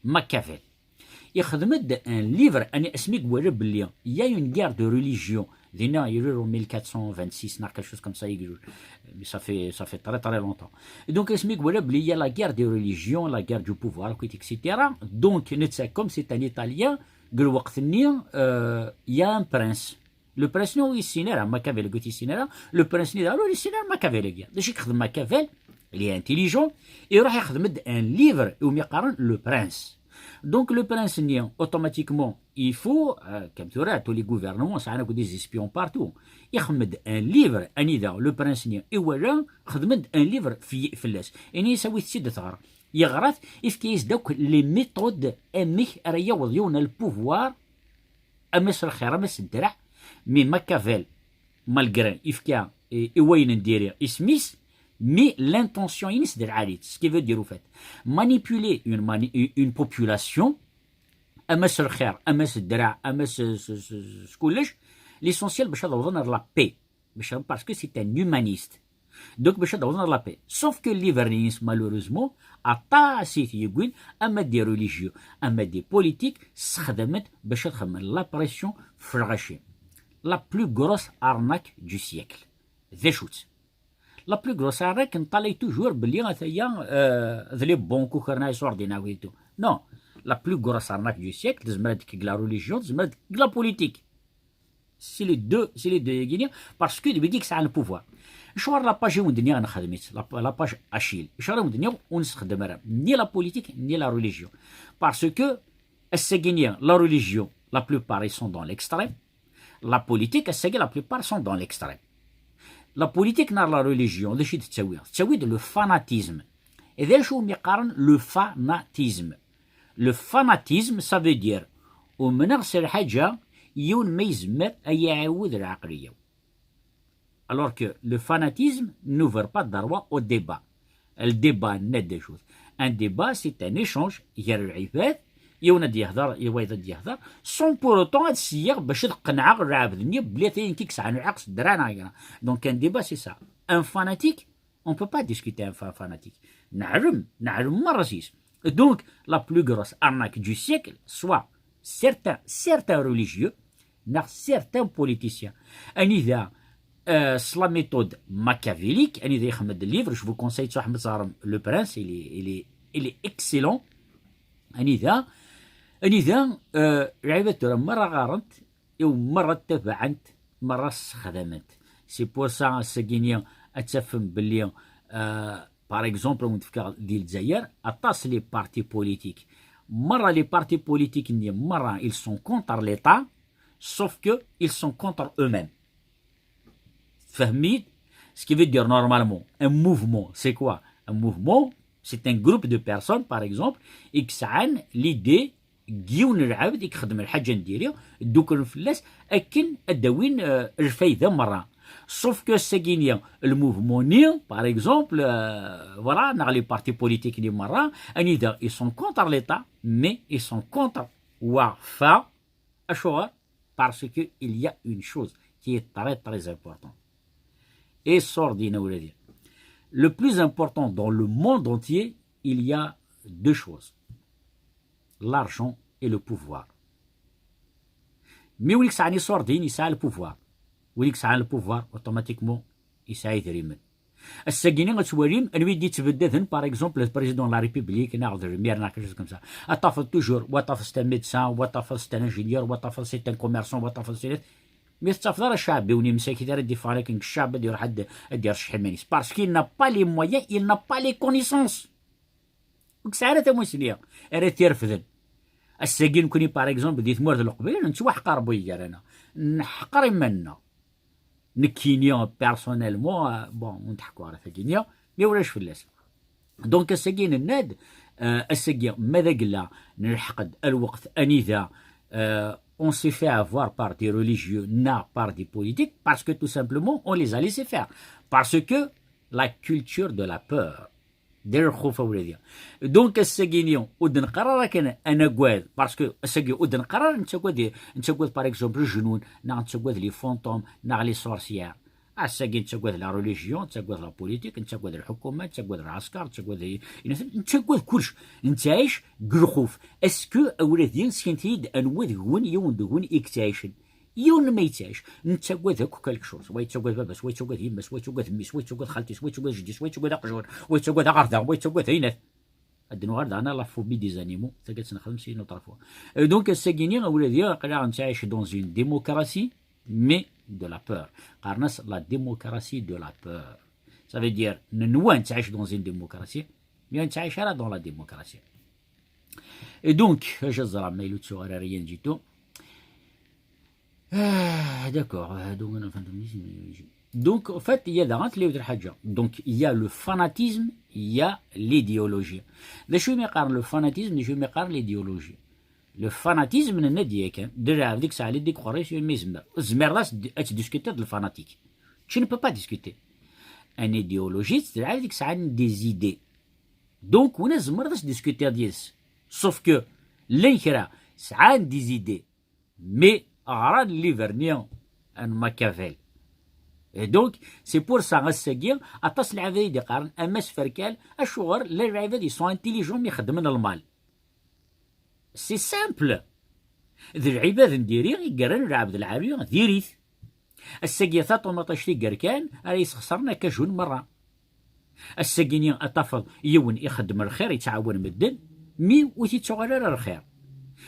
Machiavel. Ixdem-d un livre, ani asmi iwala belli il y a une guerre de religion. Dinna, il est en mille quatre cent vingt-six, neɣ quelque chose comme ça, il est, mais ça fait, ça fait très, très longtemps. Donc, asmi iwala belli il y a la guerre des religions, la guerre du pouvoir, et cetera. Donc, netta, comme c'est un Italien, deg lweqt-nni, euh, il y a un prince. Le prince-nni ur yessin ara Machiavel, ur yessin ara. Le prince-nni daɣen ur yessin ara Machiavel-agi. D acu i yexdem Machiavel? Il est intelligent. Iruḥ ixdem-d un livre iwumi qqaren Le Prince. Donc, Le Prince-nni, automatiquement, il faut, euh, comme tura, tous les gouvernements, sɛan akk des espions partout. Ixdem-d un livre, anida Le Prince-nni iwala, xedmen-d un livre fi-, fell-as. Ini-as, awit-tt-id ad t-ɣer. Yeɣra-t, ifka-yas-d akk les méthodes amek ara yaweḍ yiwen ar le pouvoir, ama s lxir, ama s ddreɛ, mais Machiavel, malgré yefka i, i wayen n diri isem-is, mais l'intention-ines d lɛali-tt, ce qui veut dire, au fait, manipuler une mani-, une population, ama s lxir, ama s ddreɛ, ama s, s, s, s kullec, l'essentiel bac ad awḍen ar la paix. Bac, parce que c'est un humaniste. Donc, bac ad awḍen ar la paix. Sauf que livre-ines, malheureusement, aṭas i t-yewwin, ama des religieux, ama des politiques, ssexdamen-t bac ad xedmen la pression f lɣaci. La plus grosse arnaque du siècle. D acu-tt? La plus grosse arnaque, neṭṭalay toujours belli ataya, euh, d les banques ukren-aɣ iṣurdiyen-aɣ et tout. Non. La plus grosse arnaque du siècle, tezmer ad d-tekk deg la religion, tezmer ad d-tekk deg la politique. C'est les deux, c'est les deux-agi-ni, parce que d wigi i yesɛan le pouvoir. Acuɣer la page i wen-d-nniɣ nexdem-itt, la, la page Achille? Acuɣer i wen-d-nniɣ ur nessexdem ara ni la politique ni la religion? Parce que ass-agi-ni la religion, La plupart ils sont dans l'extrême. La politique, ass-agi, la plupart sont dans l'extrême. La politique neɣ la religion, d acu i d-tettawi? Tettawi-d le fanatisme. D acu umi qqaren le fanatisme? Le fanatisme, ça veut dire umneɣ s lḥaǧa yiwen ma yezmer ad yi-iɛiwed lɛeqliya. Alors que le fanatisme n'ouvre pas de droit au débat. Le débat, un débat, c'est un échange, il y a le débat, yiwen ad d-yehder, yiwen ad d-yehder, sans pour autant ad syiɣ bac ad qenɛeɣ lɛebd-nni belli atan nekk i yesɛan lḥeqq s ddra neɣ kra. Donc un débat, c'est ça. Un fanatique, on peut pas discuter un fanatique. Neɛlem, neɛlem merra s-is. Donc, la plus grosse arnaque du siècle, soit certains, certains religieux, neɣ certains politiciens. Anida, euh, s la méthode machiavélique, anida yexdem-d livre, je vous conseille ad teɣrem Le Prince, il est, il est, il est excellent. Anida, anida, euh, lɛibad tura merra ɣarent, i merra ttabaɛent, merra ssexdament. C'est pour ça, ass-agi-ni ad tafem belli, euh, par exemple, ad wen-d-fkeɣ di Lezzayer, aṭas les partis politiques. Merra les partis politiques-nni, merra, ils sont contre l'État, sauf que ils sont contre eux-mêmes. Tfehmem-iyi-d? Ce qui veut dire normalement, un mouvement, c'est quoi? Un mouvement, c'est un groupe de personnes, par exemple, i yesɛan l'idée n yiwen n lɛebd i ixeddem lḥaǧa n diri, dduklen fell-as akken ad d-awin, euh, lfayda merra. Sauf que ass-agi-ni, le mouvement-nni, par exemple, euh, voilà, neɣ les partis politiques-nni merra, anida, ils sont contre l'État, mais ils sont contre wa fa, acuɣer? Parce que il y a une chose qui est très, très importante. Et sort din, a wladi. Le plus important dans le monde entier, il y a deux choses. L'argent et le pouvoir. Mais win i yesɛan iṣurdiyen yesɛa le pouvoir. Win i yesɛan le pouvoir, automatiquement, yesɛa idrimen. Ass-agi-ni ad twalim anwa i d-yettbeddaden, par exemple, le président de la République, neɣ d lmir, neɣ quelque chose comme ça. Ad tafeḍ toujours, wa tafeḍ c'est un médecin, wa tafeḍ c'est un ingénieur, wa tafeḍ c'est un commerçant, wa tafeḍ c'est... Mais tettafeḍ ara ccɛeb-iw, ur yemsakit ara, ad d-iffeɣ akken deg ccɛeb, ad iruḥ ad, ad d-irceḥ iman-is. Parce qu'il n'a pas les moyens, il n'a pas les connaissances. Ur yesɛi ara tamussni ara t-irefden. Ass-agi nekni, par exemple, di tmurt n Leqbayel, nettwaḥqar bu gar-aneɣ. Neḥqer iman-nneɣ. Nekkini, personnellement, euh, bon, ur nteḥku ara tagi-nni, mais ulac fell-as. Donc, ass-agi nenna-d, euh, ass-agi, ma d agella, nelḥeq-d lweqt anida, euh, on s'est fait avoir par des religieux, neɣ par des politiques, parce que tout simplement, on les a laissés faire. Parce que la culture de la peur, d lxuf a wladi. Donc, ass-agi-ni, ur d-neqqar ara kan ad nagad, parce que ass-agi ur d-neqqar ara nettagad, nettagad, par exemple, lejnun, neɣ nettagad les fantômes, neɣ les sorcières. Ass-agi nettagad la religion, nettagad la politique, nettagad lḥukuma, nettagad lɛesker, nettagad, nettagad kullec. Nettɛic deg lxuf. Est-ce que, a wladi, skin-iyi-d anwa deg-wen, yiwen deg-wen i yettɛicen? Yiwen ma yettɛic, nettagad akk quelque chose. Wa yettagad baba-s, wa yettagad yemma-s, wa yettagad mmi-s, wa yettagad xalti-s, wa yettagad jeddi-s, wa yettagad aqjun, wa yettagad aqerda, wa yettagad ayna-t. Ad d-nuɣal daɣen à la phobie des animaux, taggad neɣ xemsin u tlata. Euh, donc, ass-agi-ni, a wladi, aql-aɣ nettɛic dans une démocratie, mais de la peur. Qqaren-as la démocratie de la peur. Ça veut dire, nenwa nettɛic dans une démocratie, mais ur nettɛic ara dans la démocratie. Et donc, je dirais, mais il y a rien du tout. Ah, d'accord. Euh, donc, on a fait un... Donc, en fait, il y a dans les deux. Donc, il y a le fanatisme, il y a l'idéologie. D acu umi qqaren le fanatisme, d acu umi qqaren l'idéologie. Le fanatisme, nenna-d yakan, d lɛebd i yesɛan les idées, imi yezmer. Tzemreḍ ad, ad tdiskuteḍ d lfanatik. Tu ne peux pas discuter. Un idéologiste, d lɛebd i yesɛan des idées. Donc, win tzemreḍ ad tdiskuteḍ yid-s. Sauf que, llan kra, sɛan des idées, mais ɣran livre-nni n Machiavel. Et donc, c'est pour ça, ass-agi, aṭas n lɛibad i d-iqqaren, a Mass Ferkal, acuɣer llan lɛibad, ils sont intelligents, mi xeddmen lmal. C'est simple. D lɛibad n diri i yerran lɛebd lɛali diri-t. Ass-agi, taṭumaṭict i yerkan ara yesxeṣren akka jun merra. Ass-agi-ni ad tafeḍ yiwen ixeddem lxir, yettɛawan medden, mi ur t-ittuɣal ara lxir.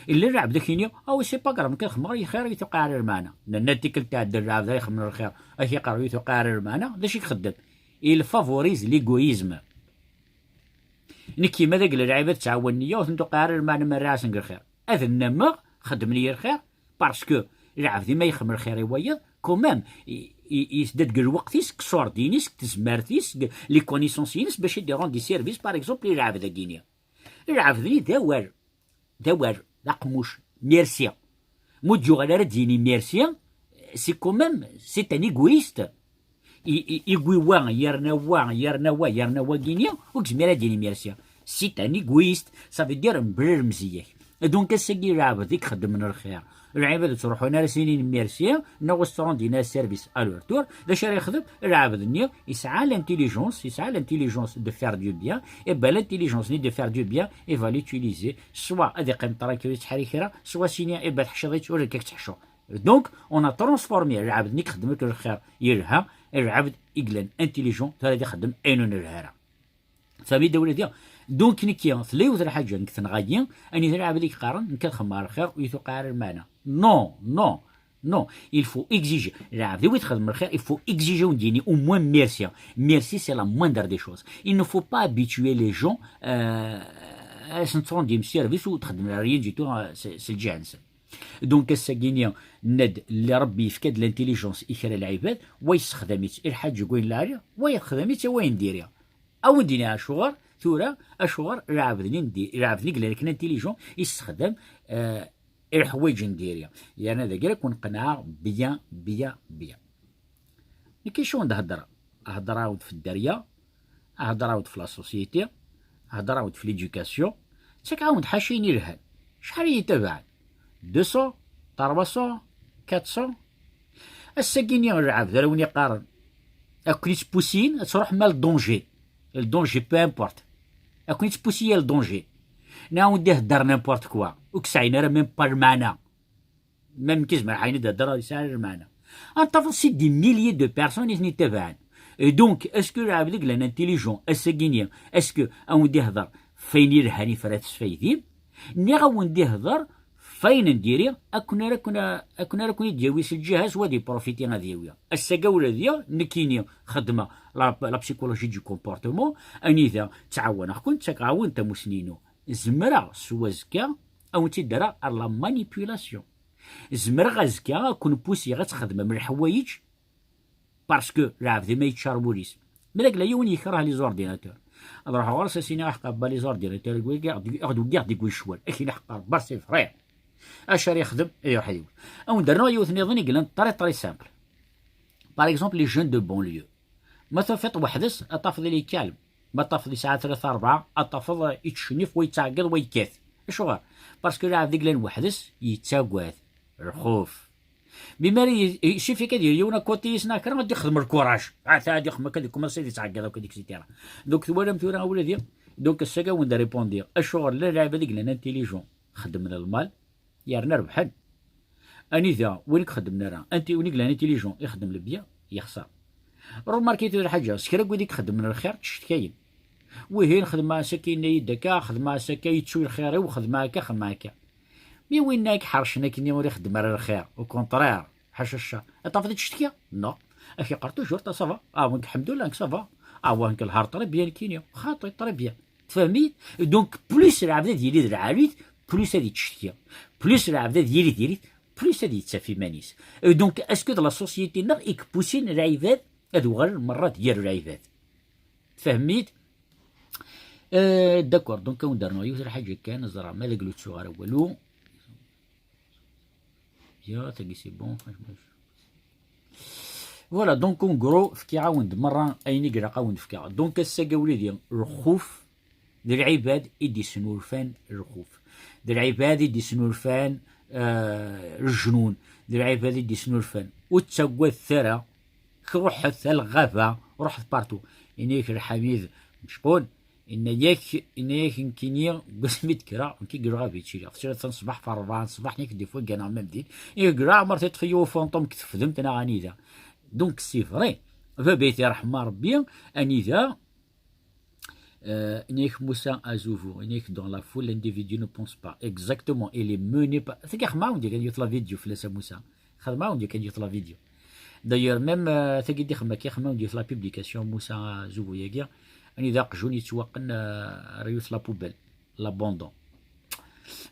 Illa lɛebd ak-yini, ah, c'est pas grave, nekk ad xedmeɣ lxir, ur yi-tuqiɛ ara lmeɛna. Nenna-d tikkelt tɛedda lɛebd ara ixedmen lxir, ad ak-iqqar ur yi-tuqiɛ ara lmeɛna, d acu i ixeddem? Il favorise l'égoïsme. Nekk yemma d agla lɛibad ttɛawanen-iyi, ur ten-tuqiɛ ara lmeɛna ma rriɣ-asen deg lxir. Ad nnameɣ, xedmen-iyi lxir, Parce que lɛebd i ma yexdem lxir i wayeḍ, quand même, i- i- yesda deg lweqt-is, deg ṣṣurdin-is, deg tezmert-is, deg les connaissances-ines, bac ad d-irend service, par exemple, i lɛebd-agi-nni. Lɛebd-nni d awal, d awal, d aqemmuc, merci. Ma ur d-yuɣal ara ad d-yini merci, c'est quand même, c'est un égoïste. I- i- Igwi wa, yerna wa, yerna wa, yerna wagini, ur yezmir ad d-yini merci. C'est un égoïste, ça veut dire mebla lemzeyya-k. Donc ass-agi lɛebd i ixeddmen lxir, lɛibad ur ttruḥun ara s-inin merci, neɣ ur s-ttṛundin ara service à leur tour. D acu ara yexdem? Lɛebd-nni yesɛa l'intelligence, yesɛa l'intelligence de faire du bien, et ben l'intelligence-nni de faire du bien, il va l'utiliser, soit ad iqqim tranquille ur yettḥerrik ara, soit sini, et ben teḥciḍ-itt ur nekk ad k-ttḥeccuɣ. Donc, on a transformé lɛebd-nni ixeddem-ak lxir yelha, lɛebd i yellan intelligent, tura ad ixeddem ayen ur nelha ara. Tfehmem-d awal-agi? Donc, nekki, tella yiwet n lḥaǧa nekk tenɣa-yi, anida lɛebd i yeqqaren, nekk ad xedmeɣ lxir, ur yi-tuqiɛ ara lmeɛna. Non, non, non, il faut exiger. Lɛebd i wi txedmem lxir, il faut exiger, ur d-yini au moins merci. Merci, c'est la moindre des choses. Il ne faut pas habituer les gens, euh, ad sen-tṛundim service ur txeddmem rien du tout, euh, s s lǧiha-nsen. Donc ass-agi-nni, nenna-d, Rebbi yefka-d l'intelligence i kra n lɛibad, wa yessexdam-itt i lḥaǧa n wayen n lɛali, wa yexdem-itt i wayen n diri. A wen-d-iniɣ acuɣer, tura, acuɣer lɛebd-nni n di-, lɛebd-nni yellan akken intelligent yessexdam, euh, i leḥwayeǧ n diri. Yerna dagi ara ken-qenɛeɣ bien, bien, bien. Nekk acu n d-heddreɣ? Heddreɣ-awent f dderya, heddreɣ-awent f la société, heddreɣ-awent f l'éducation, ttakeɣ-awent-d ḥaca ayen ilhan. Acḥal i yi-itabaɛen? Deux cents, trois cents, quatre cents? Ass-agi-nni lɛebd ara wen-iqqaren, ad ken-ittpusiyen ad truḥem ar le danger. Le danger, peu importe. Ad ken-ittpusiyen ar le danger. Neɣ ad wen-d-ihedder n'importe quoi, ur k-sɛin ara même pas lmeɛna. Même kizmer ḥayen d-hedreɣ yesɛa lmeɛna. Ad tafeḍ c'est des milliers de personnes i ten-ittabaɛen. Et donc, est-ce que lɛebd i yellan intelligent ass-agi-nni, est-ce que ad wen-d-ihder f ayen ilhan i frat tesfaydim, niɣ ad wen-d-ihder f ayen n diri, akken ara ken-, akken ara ken-id-yawi s lǧiha-s, wa ad iprofiti ad yawi? Ass-agi ula d ya, nekkini xeddmeɣ la, la psychologie du comportement, anida ttɛawaneɣ-ken, ttakeɣ-awen tamusni-inu. Zemreɣ s wazekka ad wen-tt-id-rreɣ ar la manipulation. Zemreɣ azekka ad ken-pusiɣ ad txedmem leḥwayeǧ, parce que lɛebd ma yeččar wul-is. Ma d agla yiwen yekreh les ordinateurs, ad ruḥeɣ ɣur-s ad s-iniɣ aḥeqqa ba les ordinateurs wigi i ɣ-d-, i ɣ-d-weggiɣ deg wi ccwal, ad k-ini aḥeqqa Rebbi c'est vrai. Acu ara yexdem? Ad iruḥ ad iwet. Ad wen-d-rnuɣ yiwet niḍen i yellan très très simple. Par exemple, les jeunes de banlieue. Ma tufiḍ weḥd-s, ad tafeḍ il est calme. Ma tafeḍ yesɛa tlata rebɛa, ad tafeḍ yettcennif, wa yettɛeggiḍ, wa yekkat. Acuɣer? Parce que lɛebd i yellan weḥd-s yettagad lxuf. Mi ara y-, il suffit kan ad yili yiwen à côté-is neɣ kra, ad d-ixdem lkuraj. Ata ad ixdem akka, ad ikumansi ad yettɛeggiḍ akk, et cetera. Donc twalam tura awladi? Donc ass-agi ad wen-d-répondiɣ. Acuɣer llan lɛibad i yellan intelligent xeddmen lmal, yerna rebḥen. Anida win i ixeddmen ara, anti-, win i yellan intelligent ixeddem le bien, yexṣer. Remarquez tura lḥaǧa, s kra n wid i ixeddmen lxir ttcetkayen. Wihin xedmeɣ-as akka, yenna-yi-d akka, xedmeɣ-as akka, yettu lxir-iw, xedmeɣ akka, xedmeɣ akka. Mi winna i iḥercen akkenni ur ixeddem ara lxir, au contraire, ḥaca ccer, ad tafeḍ yettcetki? Non. Ad k-yeqqar toujours, ta, ça va. Ah, wa nekk, lḥemdullah, nekk ça va. Ah, wa nekk, lhar très bien, nekkini. Xaṭi, très bien. Tfehmit? Donc, plus lɛebd ad yili d lɛali, plus ad yettcetki. Plus lɛebd ad yili diri-t, plus ad yettaf iman-is. Euh, donc, est-ce que d la société-nneɣ i ipusin lɛibad ad uɣalen merra d yir lɛibad? Tfehmit? Euh, d'accord, donc, ad wen-d-rnuɣ yiwet lḥaǧa kan, ẓra ma d aglu ttuɣ ara walu. Ya, tagi, c'est bon. Voilà, donc, en gros, fkiɣ-awen-d merra ayen i ilaq ad wen-d-fkeɣ. Donc, ass-agi, a wlidi, lxuf d lɛibad i d-isnulfan lxuf. D lɛibad i d-isnulfan, euh, lejnun. D lɛibad i d-isnulfan. Ur ttaggadet ara. Ruḥet ar lɣaba, ruḥet partout. Ini-ak Lḥamid Mecqun, inna-yak, inna-yak nekkini, deg wasmi d-kkreɣ, nekk deg lɣaba i ttiliɣ. Ttiliɣ n ṣṣbeḥ, f rebɛa n ṣṣbeḥ, nekk des fois gganeɣ même din. Ihi deg leɛmer teṭṭef-iyi ufanṭum deg tefdemt neɣ anida. Donc, c'est vrai. Baba-k irḥem Rebbi, anida, euh, inna-yak Musa Azubu, inna-yak dans la foule, l'individu ne pense pas. Exactement, il est mené par, tagi xedmeɣ-awen-d yakan yiwet la vidéo fell-as a Musa. Xedmeɣ-awen-d yakan yiwet la vidéo. D'ailleurs, même, euh, tagi d-ixdem akka, xedmeɣ-awen-d yiwet la publication Musa Azubu-yagi, anida aqjun yettwaqqen, euh, ar yiwet la poubelle, l'abandon.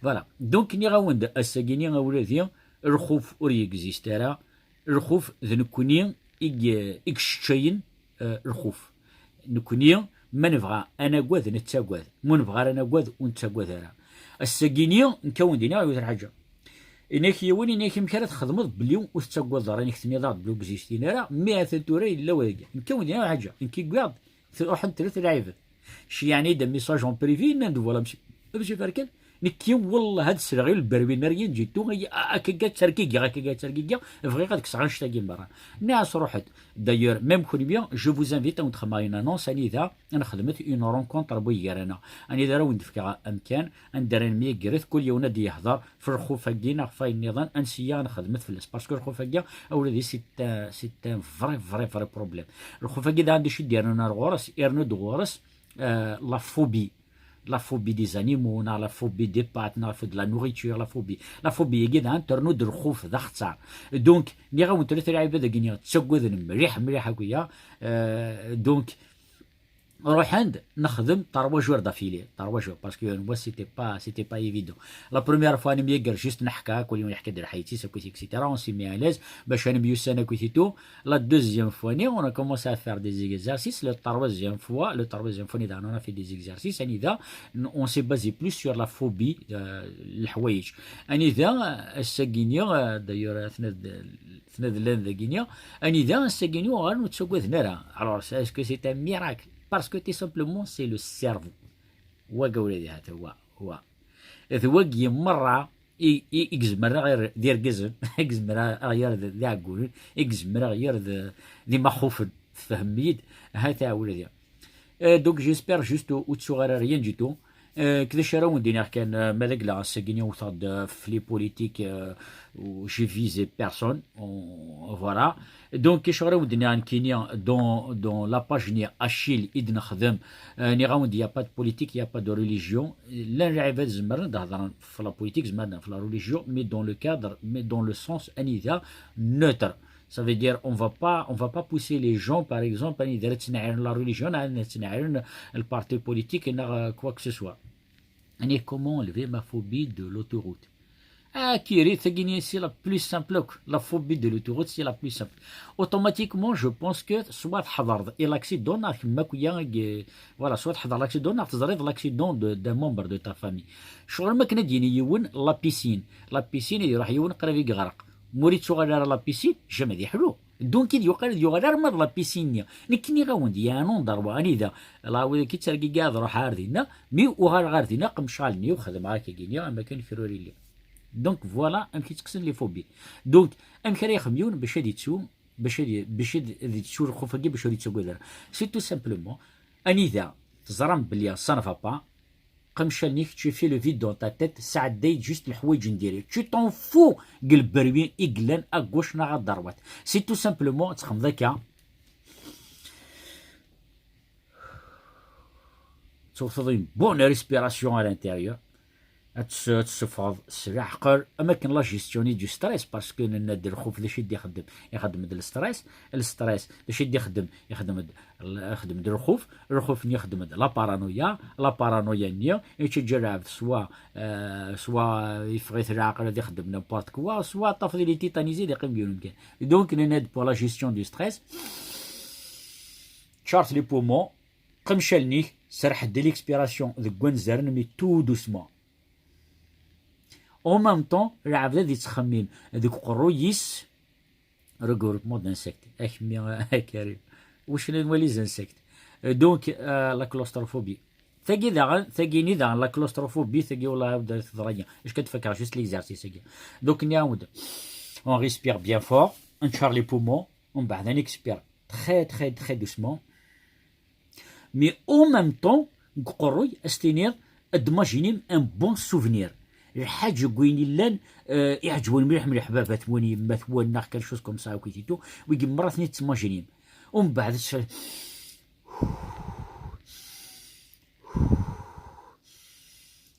Voilà. Donc, nniɣ-awen-d ass-agi-ni, a wladi, Lxuf ur yegzist ara. Lxuf d nekkni i y- i yesseččayen, eh, lxuf. Nekkni, ma nebɣa ad nagad, nettagad. Ma nebɣa ara nagad, ur nettagad ara. Ass-agi-ni, nekk ad wen-d-iniɣ yiwet n lḥaǧa. Inak yiwen, inak amek ara txedmeḍ belli ur tettagadeḍ ara, inak tenniḍ-aɣ-d belli ur gzistin ara, mi atan tura yella wagi. Nekk ad wen-d-iniɣ lḥaǧa, nekk i wwiɣ-d, truḥen tlata lɛibad. Ceyɛen-iyi-d message en privé, nnan-d voilà, monsieur, monsieur Ferkel, nekki, wallah, ad sleɣ i lberwi n rien du tout, akka akka ttergigiɣ, akka akka ttergigiɣ, bɣiɣ ad kkseɣ annect-agi merra. Nniɣ-as ruḥet. D'ailleurs, même kunwi, je vous invite ad wen-d-xedmeɣ une annonce, anida ad nexdmet une rencontre n wigi gar-aneɣ. Anida ara wen-d-fkeɣ amkan, anda ara nemyagret, kul yiwen ad d-yehder f lxuf-agi neɣ f wayen nniḍen, ansi ad nexdmet fell-as. Parce que lxuf-agi, a wladi, c'est un, c'est un vrai, vrai, vrai problème. Lxuf-agi d anda i d-yernan ar ɣur-s, irnu-d ɣur-s, euh, la phobie. La phobie des animaux, neɣ la phobie des pattes, neɣ la phobie de la nourriture, la phobie. La phobie-agi daɣen ternu-d lxuf d axeṣṣar. Donc, nniɣ-awen tlata lɛibad-agi-nni ttaggaden mliḥ, mliḥ akk-ya. Euh, donc, ruḥen-d nexdem trois jours d'affilée. Trois jours, parce que moi, c'était pas, c'était pas évident. La première fois, nemyagger juste neḥka, kul yiwen yeḥka-d lḥayet-is, akk-it, et cetera. On s'est mis à l'aise, bac ad nemyussan akk-it et tout. La deuxième fois, on a commencé à faire des exercices. Le troisième fois, le troisième fois, on a fait des exercices. Anida, on s'est basé plus sur la phobie, euh, leḥwayeǧ. Anida, ass-agi-ni, euh, d'ailleurs, atnad, atnad llan dagi-ni. Anida, ass-agi-ni, uɣalen ur ttaggaden ara. Alors, est-ce que c'est un miracle? Parce que tout simplement, c'est le cerveau. Wagi ula d hata, wa, wa. D wagi merra i, i, i izemren ad ɣ-yerr d irgazen, i izemren ad ɣ-yerr d, d iɛeggunen, i izemren ad ɣ-yerr d, d imaxufen, tfehmem-iyi-d? Ha-t-a ula d. Euh, donc j'espère juste ur, ur ttuɣ ara rien du tout. Euh, d acu ara wen-d-iniɣ kan, euh, ma d agla ass-agi-ni wteɣ-d, euh, f les politiques, euh, où j'ai visé personne, on- voilà. Donc, acu ara wen-d-iniɣ nekkini dans, dans la page-nni Achille i d-nexdem, euh, nniɣ-awen-d, il y a pas de politique, il y a pas de religion. Llan lɛibad zemren ad hedren f la politique, zemren ad hedren f la religion, mais dans le cadre, mais dans le sens anida neutre. Ça veut dire, on va pas, on va pas pousser les gens, par exemple, anida ara ttnaɛiren la religion, anida ara ttnaɛiren le parti politique, neɣ, euh, quoi que ce soit. Et comment enlever ma phobie de l'autoroute? Ah, Kiri, tagini, c'est la plus simple. La phobie de l'autoroute, c'est la plus simple. Automatiquement, je pense que soit tḥedreḍ i l'accident, neɣ kemm akk ya, euh, voilà, soit tḥedreḍ l'accident, neɣ teẓriḍ l'accident de, d'un membre de ta famille. Ccɣel ma kan ad d-yini yiwen, la piscine. La piscine, ad iruḥ yiwen qrib i yeɣreq. Ma ur yettuɣal ara la piscine, jamais ad yeḥlu. Donc, i d-yuɣal, ad yuɣal arma d la piscine-nni. Nekk nniɣ-awen-d, il y a un endroit, anida, la, wid-agi ttergigiɣ ad ruḥeɣ ar dinna, mi uɣaleɣ ar dinna, qemceɣ allen-iw, xedmeɣ akka-gini, am akken kra ur yelli. Donc, voilà amek i ttekksen les phobies. Donc, amek ara yexdem yiwen bac ad yettu, bac ad y-, bac ad, ad yettu lxuf-agi, bac ur yettagad ara? C'est tout simplement, anida teẓram belli ça ne va pas, qmec allen-ik, tu fais le vide dans ta tête, sɛedday juste leḥwayeǧ n diri. Tu t'en fous deg lberwi i yellan à gauche neɣ à droite. C'est tout simplement, ad txedmeḍ akka. Tewteḍ une bonne respiration à l'intérieur. Ad tes-, ad tessufɣeḍ s leɛqel, am akken la gestion du stress, parce que nenna-d lxuf d acu i d-ixeddem? Ixeddem-d le stress, le stress d acu i d-ixeddem? Ixeddem-d, ixeddem-d lxuf, lxuf-nni ixeddem-d la paranoïa, la paranoïa-nni, yettaǧǧa lɛebd soit, euh, soit yeffeɣ-it leɛqel ad ixeddem n'importe quoi, soit tafeḍ il est tétanisé ad yeqqim deg yiwen umkan. Donc, nenna-d pour la gestion du stress, charge les poumons, qmec allen-ik, serreḥ-d l'expiration deg wanzaren, mais tout doucement. En même temps, lɛebd ad yettxemmim deg uqerruy-is, regroupement d'insectes. Akemmi, a Karim. Wacen ad nwali les insectes. Euh, donc, euh, la claustrophobie. Tagi daɣen, tagi-ni daɣen, la claustrophobie, tagi, wallah, ad teḍra-yi. Acu kan ad fakeɣ juste l'exercice-agi. Donc, nniɣ-awen-d, on respire bien fort, on charge les poumons, umbeɛd ad nexpire très, très, très doucement. Mais en même temps, deg uqerruy, ad s-tiniḍ, ad d-imaginim un bon souvenir. Lḥaǧa deg wayen illan, euh, iɛeǧben mliḥ, mliḥ baba-twen, yemma-twen, neɣ quelque chose comme ça, akk-it et tout, wigi merra ad ten-id-timaginim. Umbeɛd, ad s-,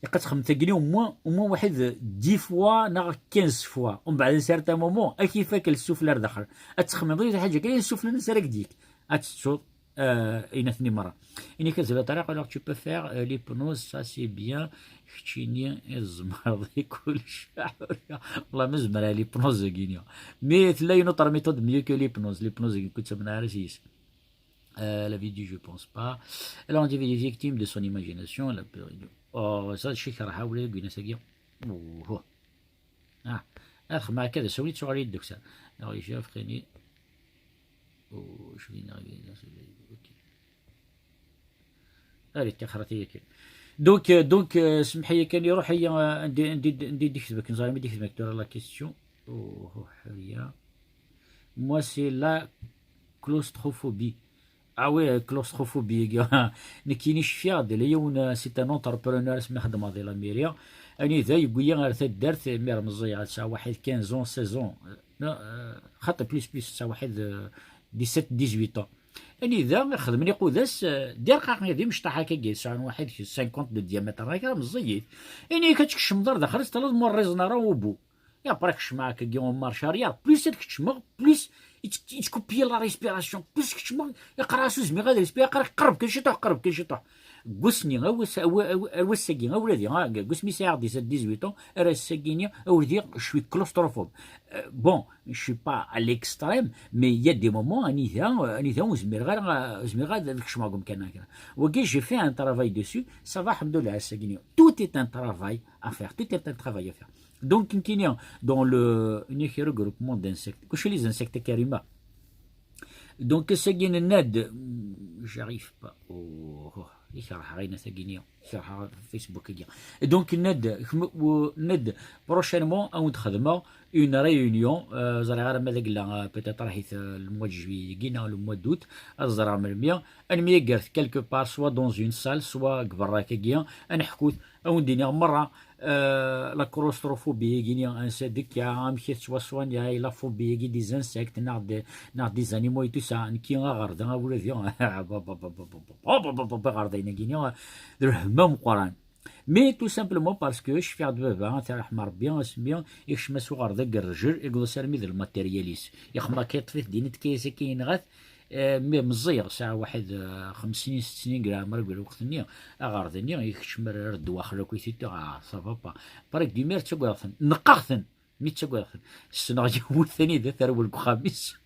ilaq ad txemmem tagini au moins, au moins waḥed dix fois neɣ quinze fois. Umbeɛd, à un certain moment, ad k-ifak le souffle ar daxel. Ad txemmeḍ i lḥaǧa kan, le souffle-nni ara k-d-yefk. Ad tettuḍ, euh, ayen-nni merra. Ini-k azul a Ṭariq, alors tu peux faire, euh, l'hypnose, ça c'est bien. Keččini i tzemreḍ i kullec. Aḥuriya. Wallah ma zemreɣ l'hypnose-agi-nni. Mais tella une autre méthode mieux que l'hypnose. L'hypnose-agi ur ttamen ara yes. Euh, la vidéo, je pense pas. Alors, on dit victime de son imagination, la peur. Oh, ça, je suis. Ah, ad xedmeɣ akka d asawen i ttuɣal yid-deg sa. Alors, ici, freni. Oh, je viens d'arriver dans ce pays. Ok. Allez, ttixer-iyi kan. Donc, euh, donc, euh, semmeḥ-iyi kan, iruḥ-iyi, euh, anda, anda, anda i d-iketb akken ẓriɣ mi d-iketb akken tura la question. Oh, oh, ḥuriya. Moi, c'est la claustrophobie. Ah oui, euh, claustrophobie. Nekkini cfiɣ-d la yiwen, euh, c'est un entrepreneur, asmi xeddmeɣ di la mairie. Anida yewwi-yi ar taddart, mi ara meẓẓiyeɣ, tesɛa waḥed quinze ans, seize ans. Euh, non, euh, xaṭi, plus, plus, tesɛa waḥed, euh, dix-sept, dix-huit ans. Anida xedmen iqudas, euh, d irqaqen d imecṭaḥ akkagi, sɛan waḥed cinquante de diamètre, akka meẓẓiyit. Ini-k ad tkecmeḍ ar daxel, tettalaḍ ur rriẓen ara ubu. Et après, kecmeɣ akkagi en marche arrière, plus ad kecmeɣ, plus yettkupiyi la respiration, plus kecmeɣ, iqerra-as ur zmireɣ ad respireɣ, iqerra qerreb kan ciṭuḥ, qerreb kan ciṭuḥ. Deg wass-nni, awass-, awa-, awa-, awass-agi, awladi, ah, deg wasmi sɛiɣ dix-sept, dix-huit ans, ar ass-agi-nni, awladi, je suis claustrophobe. Euh, bon, je suis pas à l'extrême, mais il y a des moments, anida, anida ur zmireɣ ara, ur zmireɣ ad kecmeɣ deg umkan-a. Wagi, j'ai fait un travail dessus, ça va, alhamdoulilah, ass-agi-nni. Tout est un travail à faire, tout est un travail à faire. Donc, nekkini, dans le, nekkini regroupement d'insectes. Kuci les insectes, Karima. Donc, ass-agi nenna-d, j'arrive pas. Oh, oh, ikerheɣ ayen-agi-nni, ikerheɣ Facebook-agi. Donc, nenna-d, kem-, u-, nenna-d, prochainement, ad wen-d-xedmeɣ une réunion, euh, ẓriɣ ara ma d agla, euh, peut-être aḥit, euh, le mois de juillet-agi, neɣ le mois d'août, ad ẓreɣ melmi, ad nemyager quelque part, soit dans une salle, soit deg berra-agi, ad neḥku, ad wen-d-iniɣ merra, euh, la claustrophobie-agi-nni, ansa d-tekka, amek i tettwasswanya, la phobie-agi des insectes, neɣ de, neɣ des animaux et tout ça, nekki aɣerda, awladi, aɣerda-agi-nni, d lehma meqqran. Mais tout simplement parce que cfiɣ-d baba, ad t-yerḥem Rebbi, asmi ikcem-as uɣerda deg rrjel, igeḍ-as armi d lmatéryal-is. Ixma akka, yeṭṭef-it din, tekka-yas akka, yenɣa-t, euh, mais meẓẓiyeɣ, sɛiɣ waḥed, euh, xems snin, sett snin deg leɛmer deg lweqt-nni, aɣerda-nni, ikcem ar ddwaxel akk, i t-id-, ah, ça va pas. Pareil, d imir ttagadeɣ-ten, neqqeɣ-ten, mi ttagadeɣ-ten. Ssneɣ yiwet anida terwel deg uxxam-is.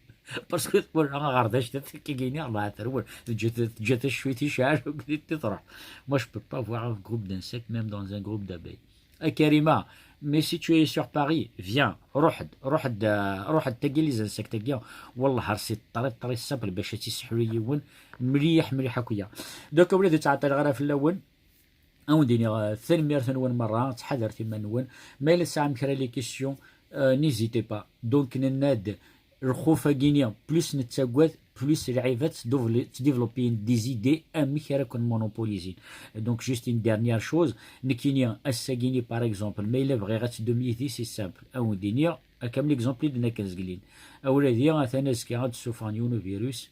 Parce que tewwel aɣerdac d atekki-gini, Allah terwel. Teǧǧa, teǧǧa tacuyt icɛel, akked i truḥ. Moi, je peux pas voir un groupe d'insectes, même dans un groupe d'abeilles. A Karima, mais si tu es sur Paris, viens, ruḥ-d, ruḥ-d, euh, ruḥ-d tagi les insectes-agi. Wallah, ar si ṭṭri, ṭṭri simple bac ad tt-isseḥlu yiwen, mliḥ, mliḥ akk-ya. Donc, awlad ur ttɛeṭṭileɣ ara fell-awen. Ad wen-d-iniɣ, euh, tanemmirt-nwen merra, ttḥadaret iman-nwen. Ma yella tesɛam kra les questions, euh, n'hésitez pas. Donc, nenna-d, lxuf-agi-ni, plus nettagad, plus lɛibad ttduvli-, ttdéveloppiyen des idées amek ara ken-monopolisin. Donc, juste une dernière chose, nekkini, ass-agi-ni, par exemple, ma yella bɣiɣ ad teddum yid-i, c'est simple. Ad wen-d-iniɣ, akka am l'exemple i d-nekk zgelin. Awladi, atan azekka ad d-ssufɣen yiwen uvirus,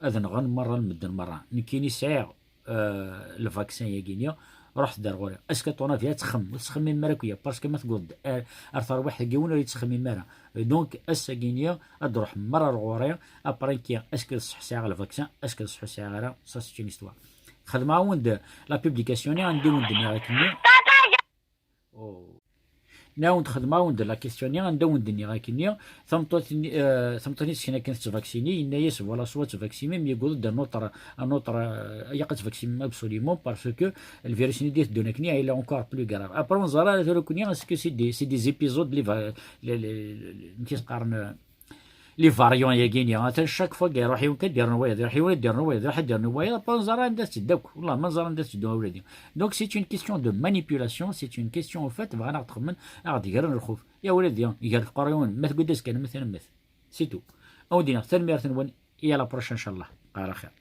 ad nɣen merra medden merra. Nekkini sɛiɣ, euh, le vaccin-agi-ni, ruḥet-d ar ɣur-i. Est-ce que ton avis ad txemmem? Ur tettxemmim ara akk-ya, parce que ma tewweḍ-d ar, ar terwiḥt-agi, yiwen ur yettxemmim ara. Donc, ass-agi-ni, ad d-ruḥem merra ar ɣur-i, après nekki, est-ce que d ṣṣeḥ sɛiɣ le vaccin? Est-ce que d ṣṣeḥ ur sɛiɣ ara? Ça, c'est une histoire. Xedmeɣ-awen-d la publication-ni, anda i wen-d-nniɣ akken-nni. Oh. Nɛawed xedmeɣ-awen-d la question-nni, anda wen-d-nniɣ akkenni, tameṭṭut-nni, euh, tameṭṭut-nni tesken akken tettvaksini, yenna-yas, voilà, soit tettvaksini, mi yewweḍ-d un autre, un autre, euh, ilaq ad tettvaksinem absolument, parce que le virus-nni d-iteddun akkenni, il est encore plus grave. Après, ur neẓri ara tura nekkni, est-ce que c'est des, c'est des épisodes, les va-, les, les, les, les, les variants-agi-ni, atan chaque fois iruḥ yiwen kan, d-yernu wayeḍ, iruḥ yiwen, d-yernu wayeḍ, iruḥ d-yernu wayeḍ, après ur neẓri anda tetteddu akk. Wallah, ma neẓri anda tetteddu awladi. Donc, c'est une question de manipulation, c'est une question, au fait, bɣan ad aɣ-d-xemmen, ad aɣ-d-gren lxuf. Ya awladi, gar tqerriwin, ma tgudez kan, ma tanemmet. C'est tout. Ad wen-d-iniɣ, tanemmirt-nwen, et à la prochaine, inchallah. Qqar axir.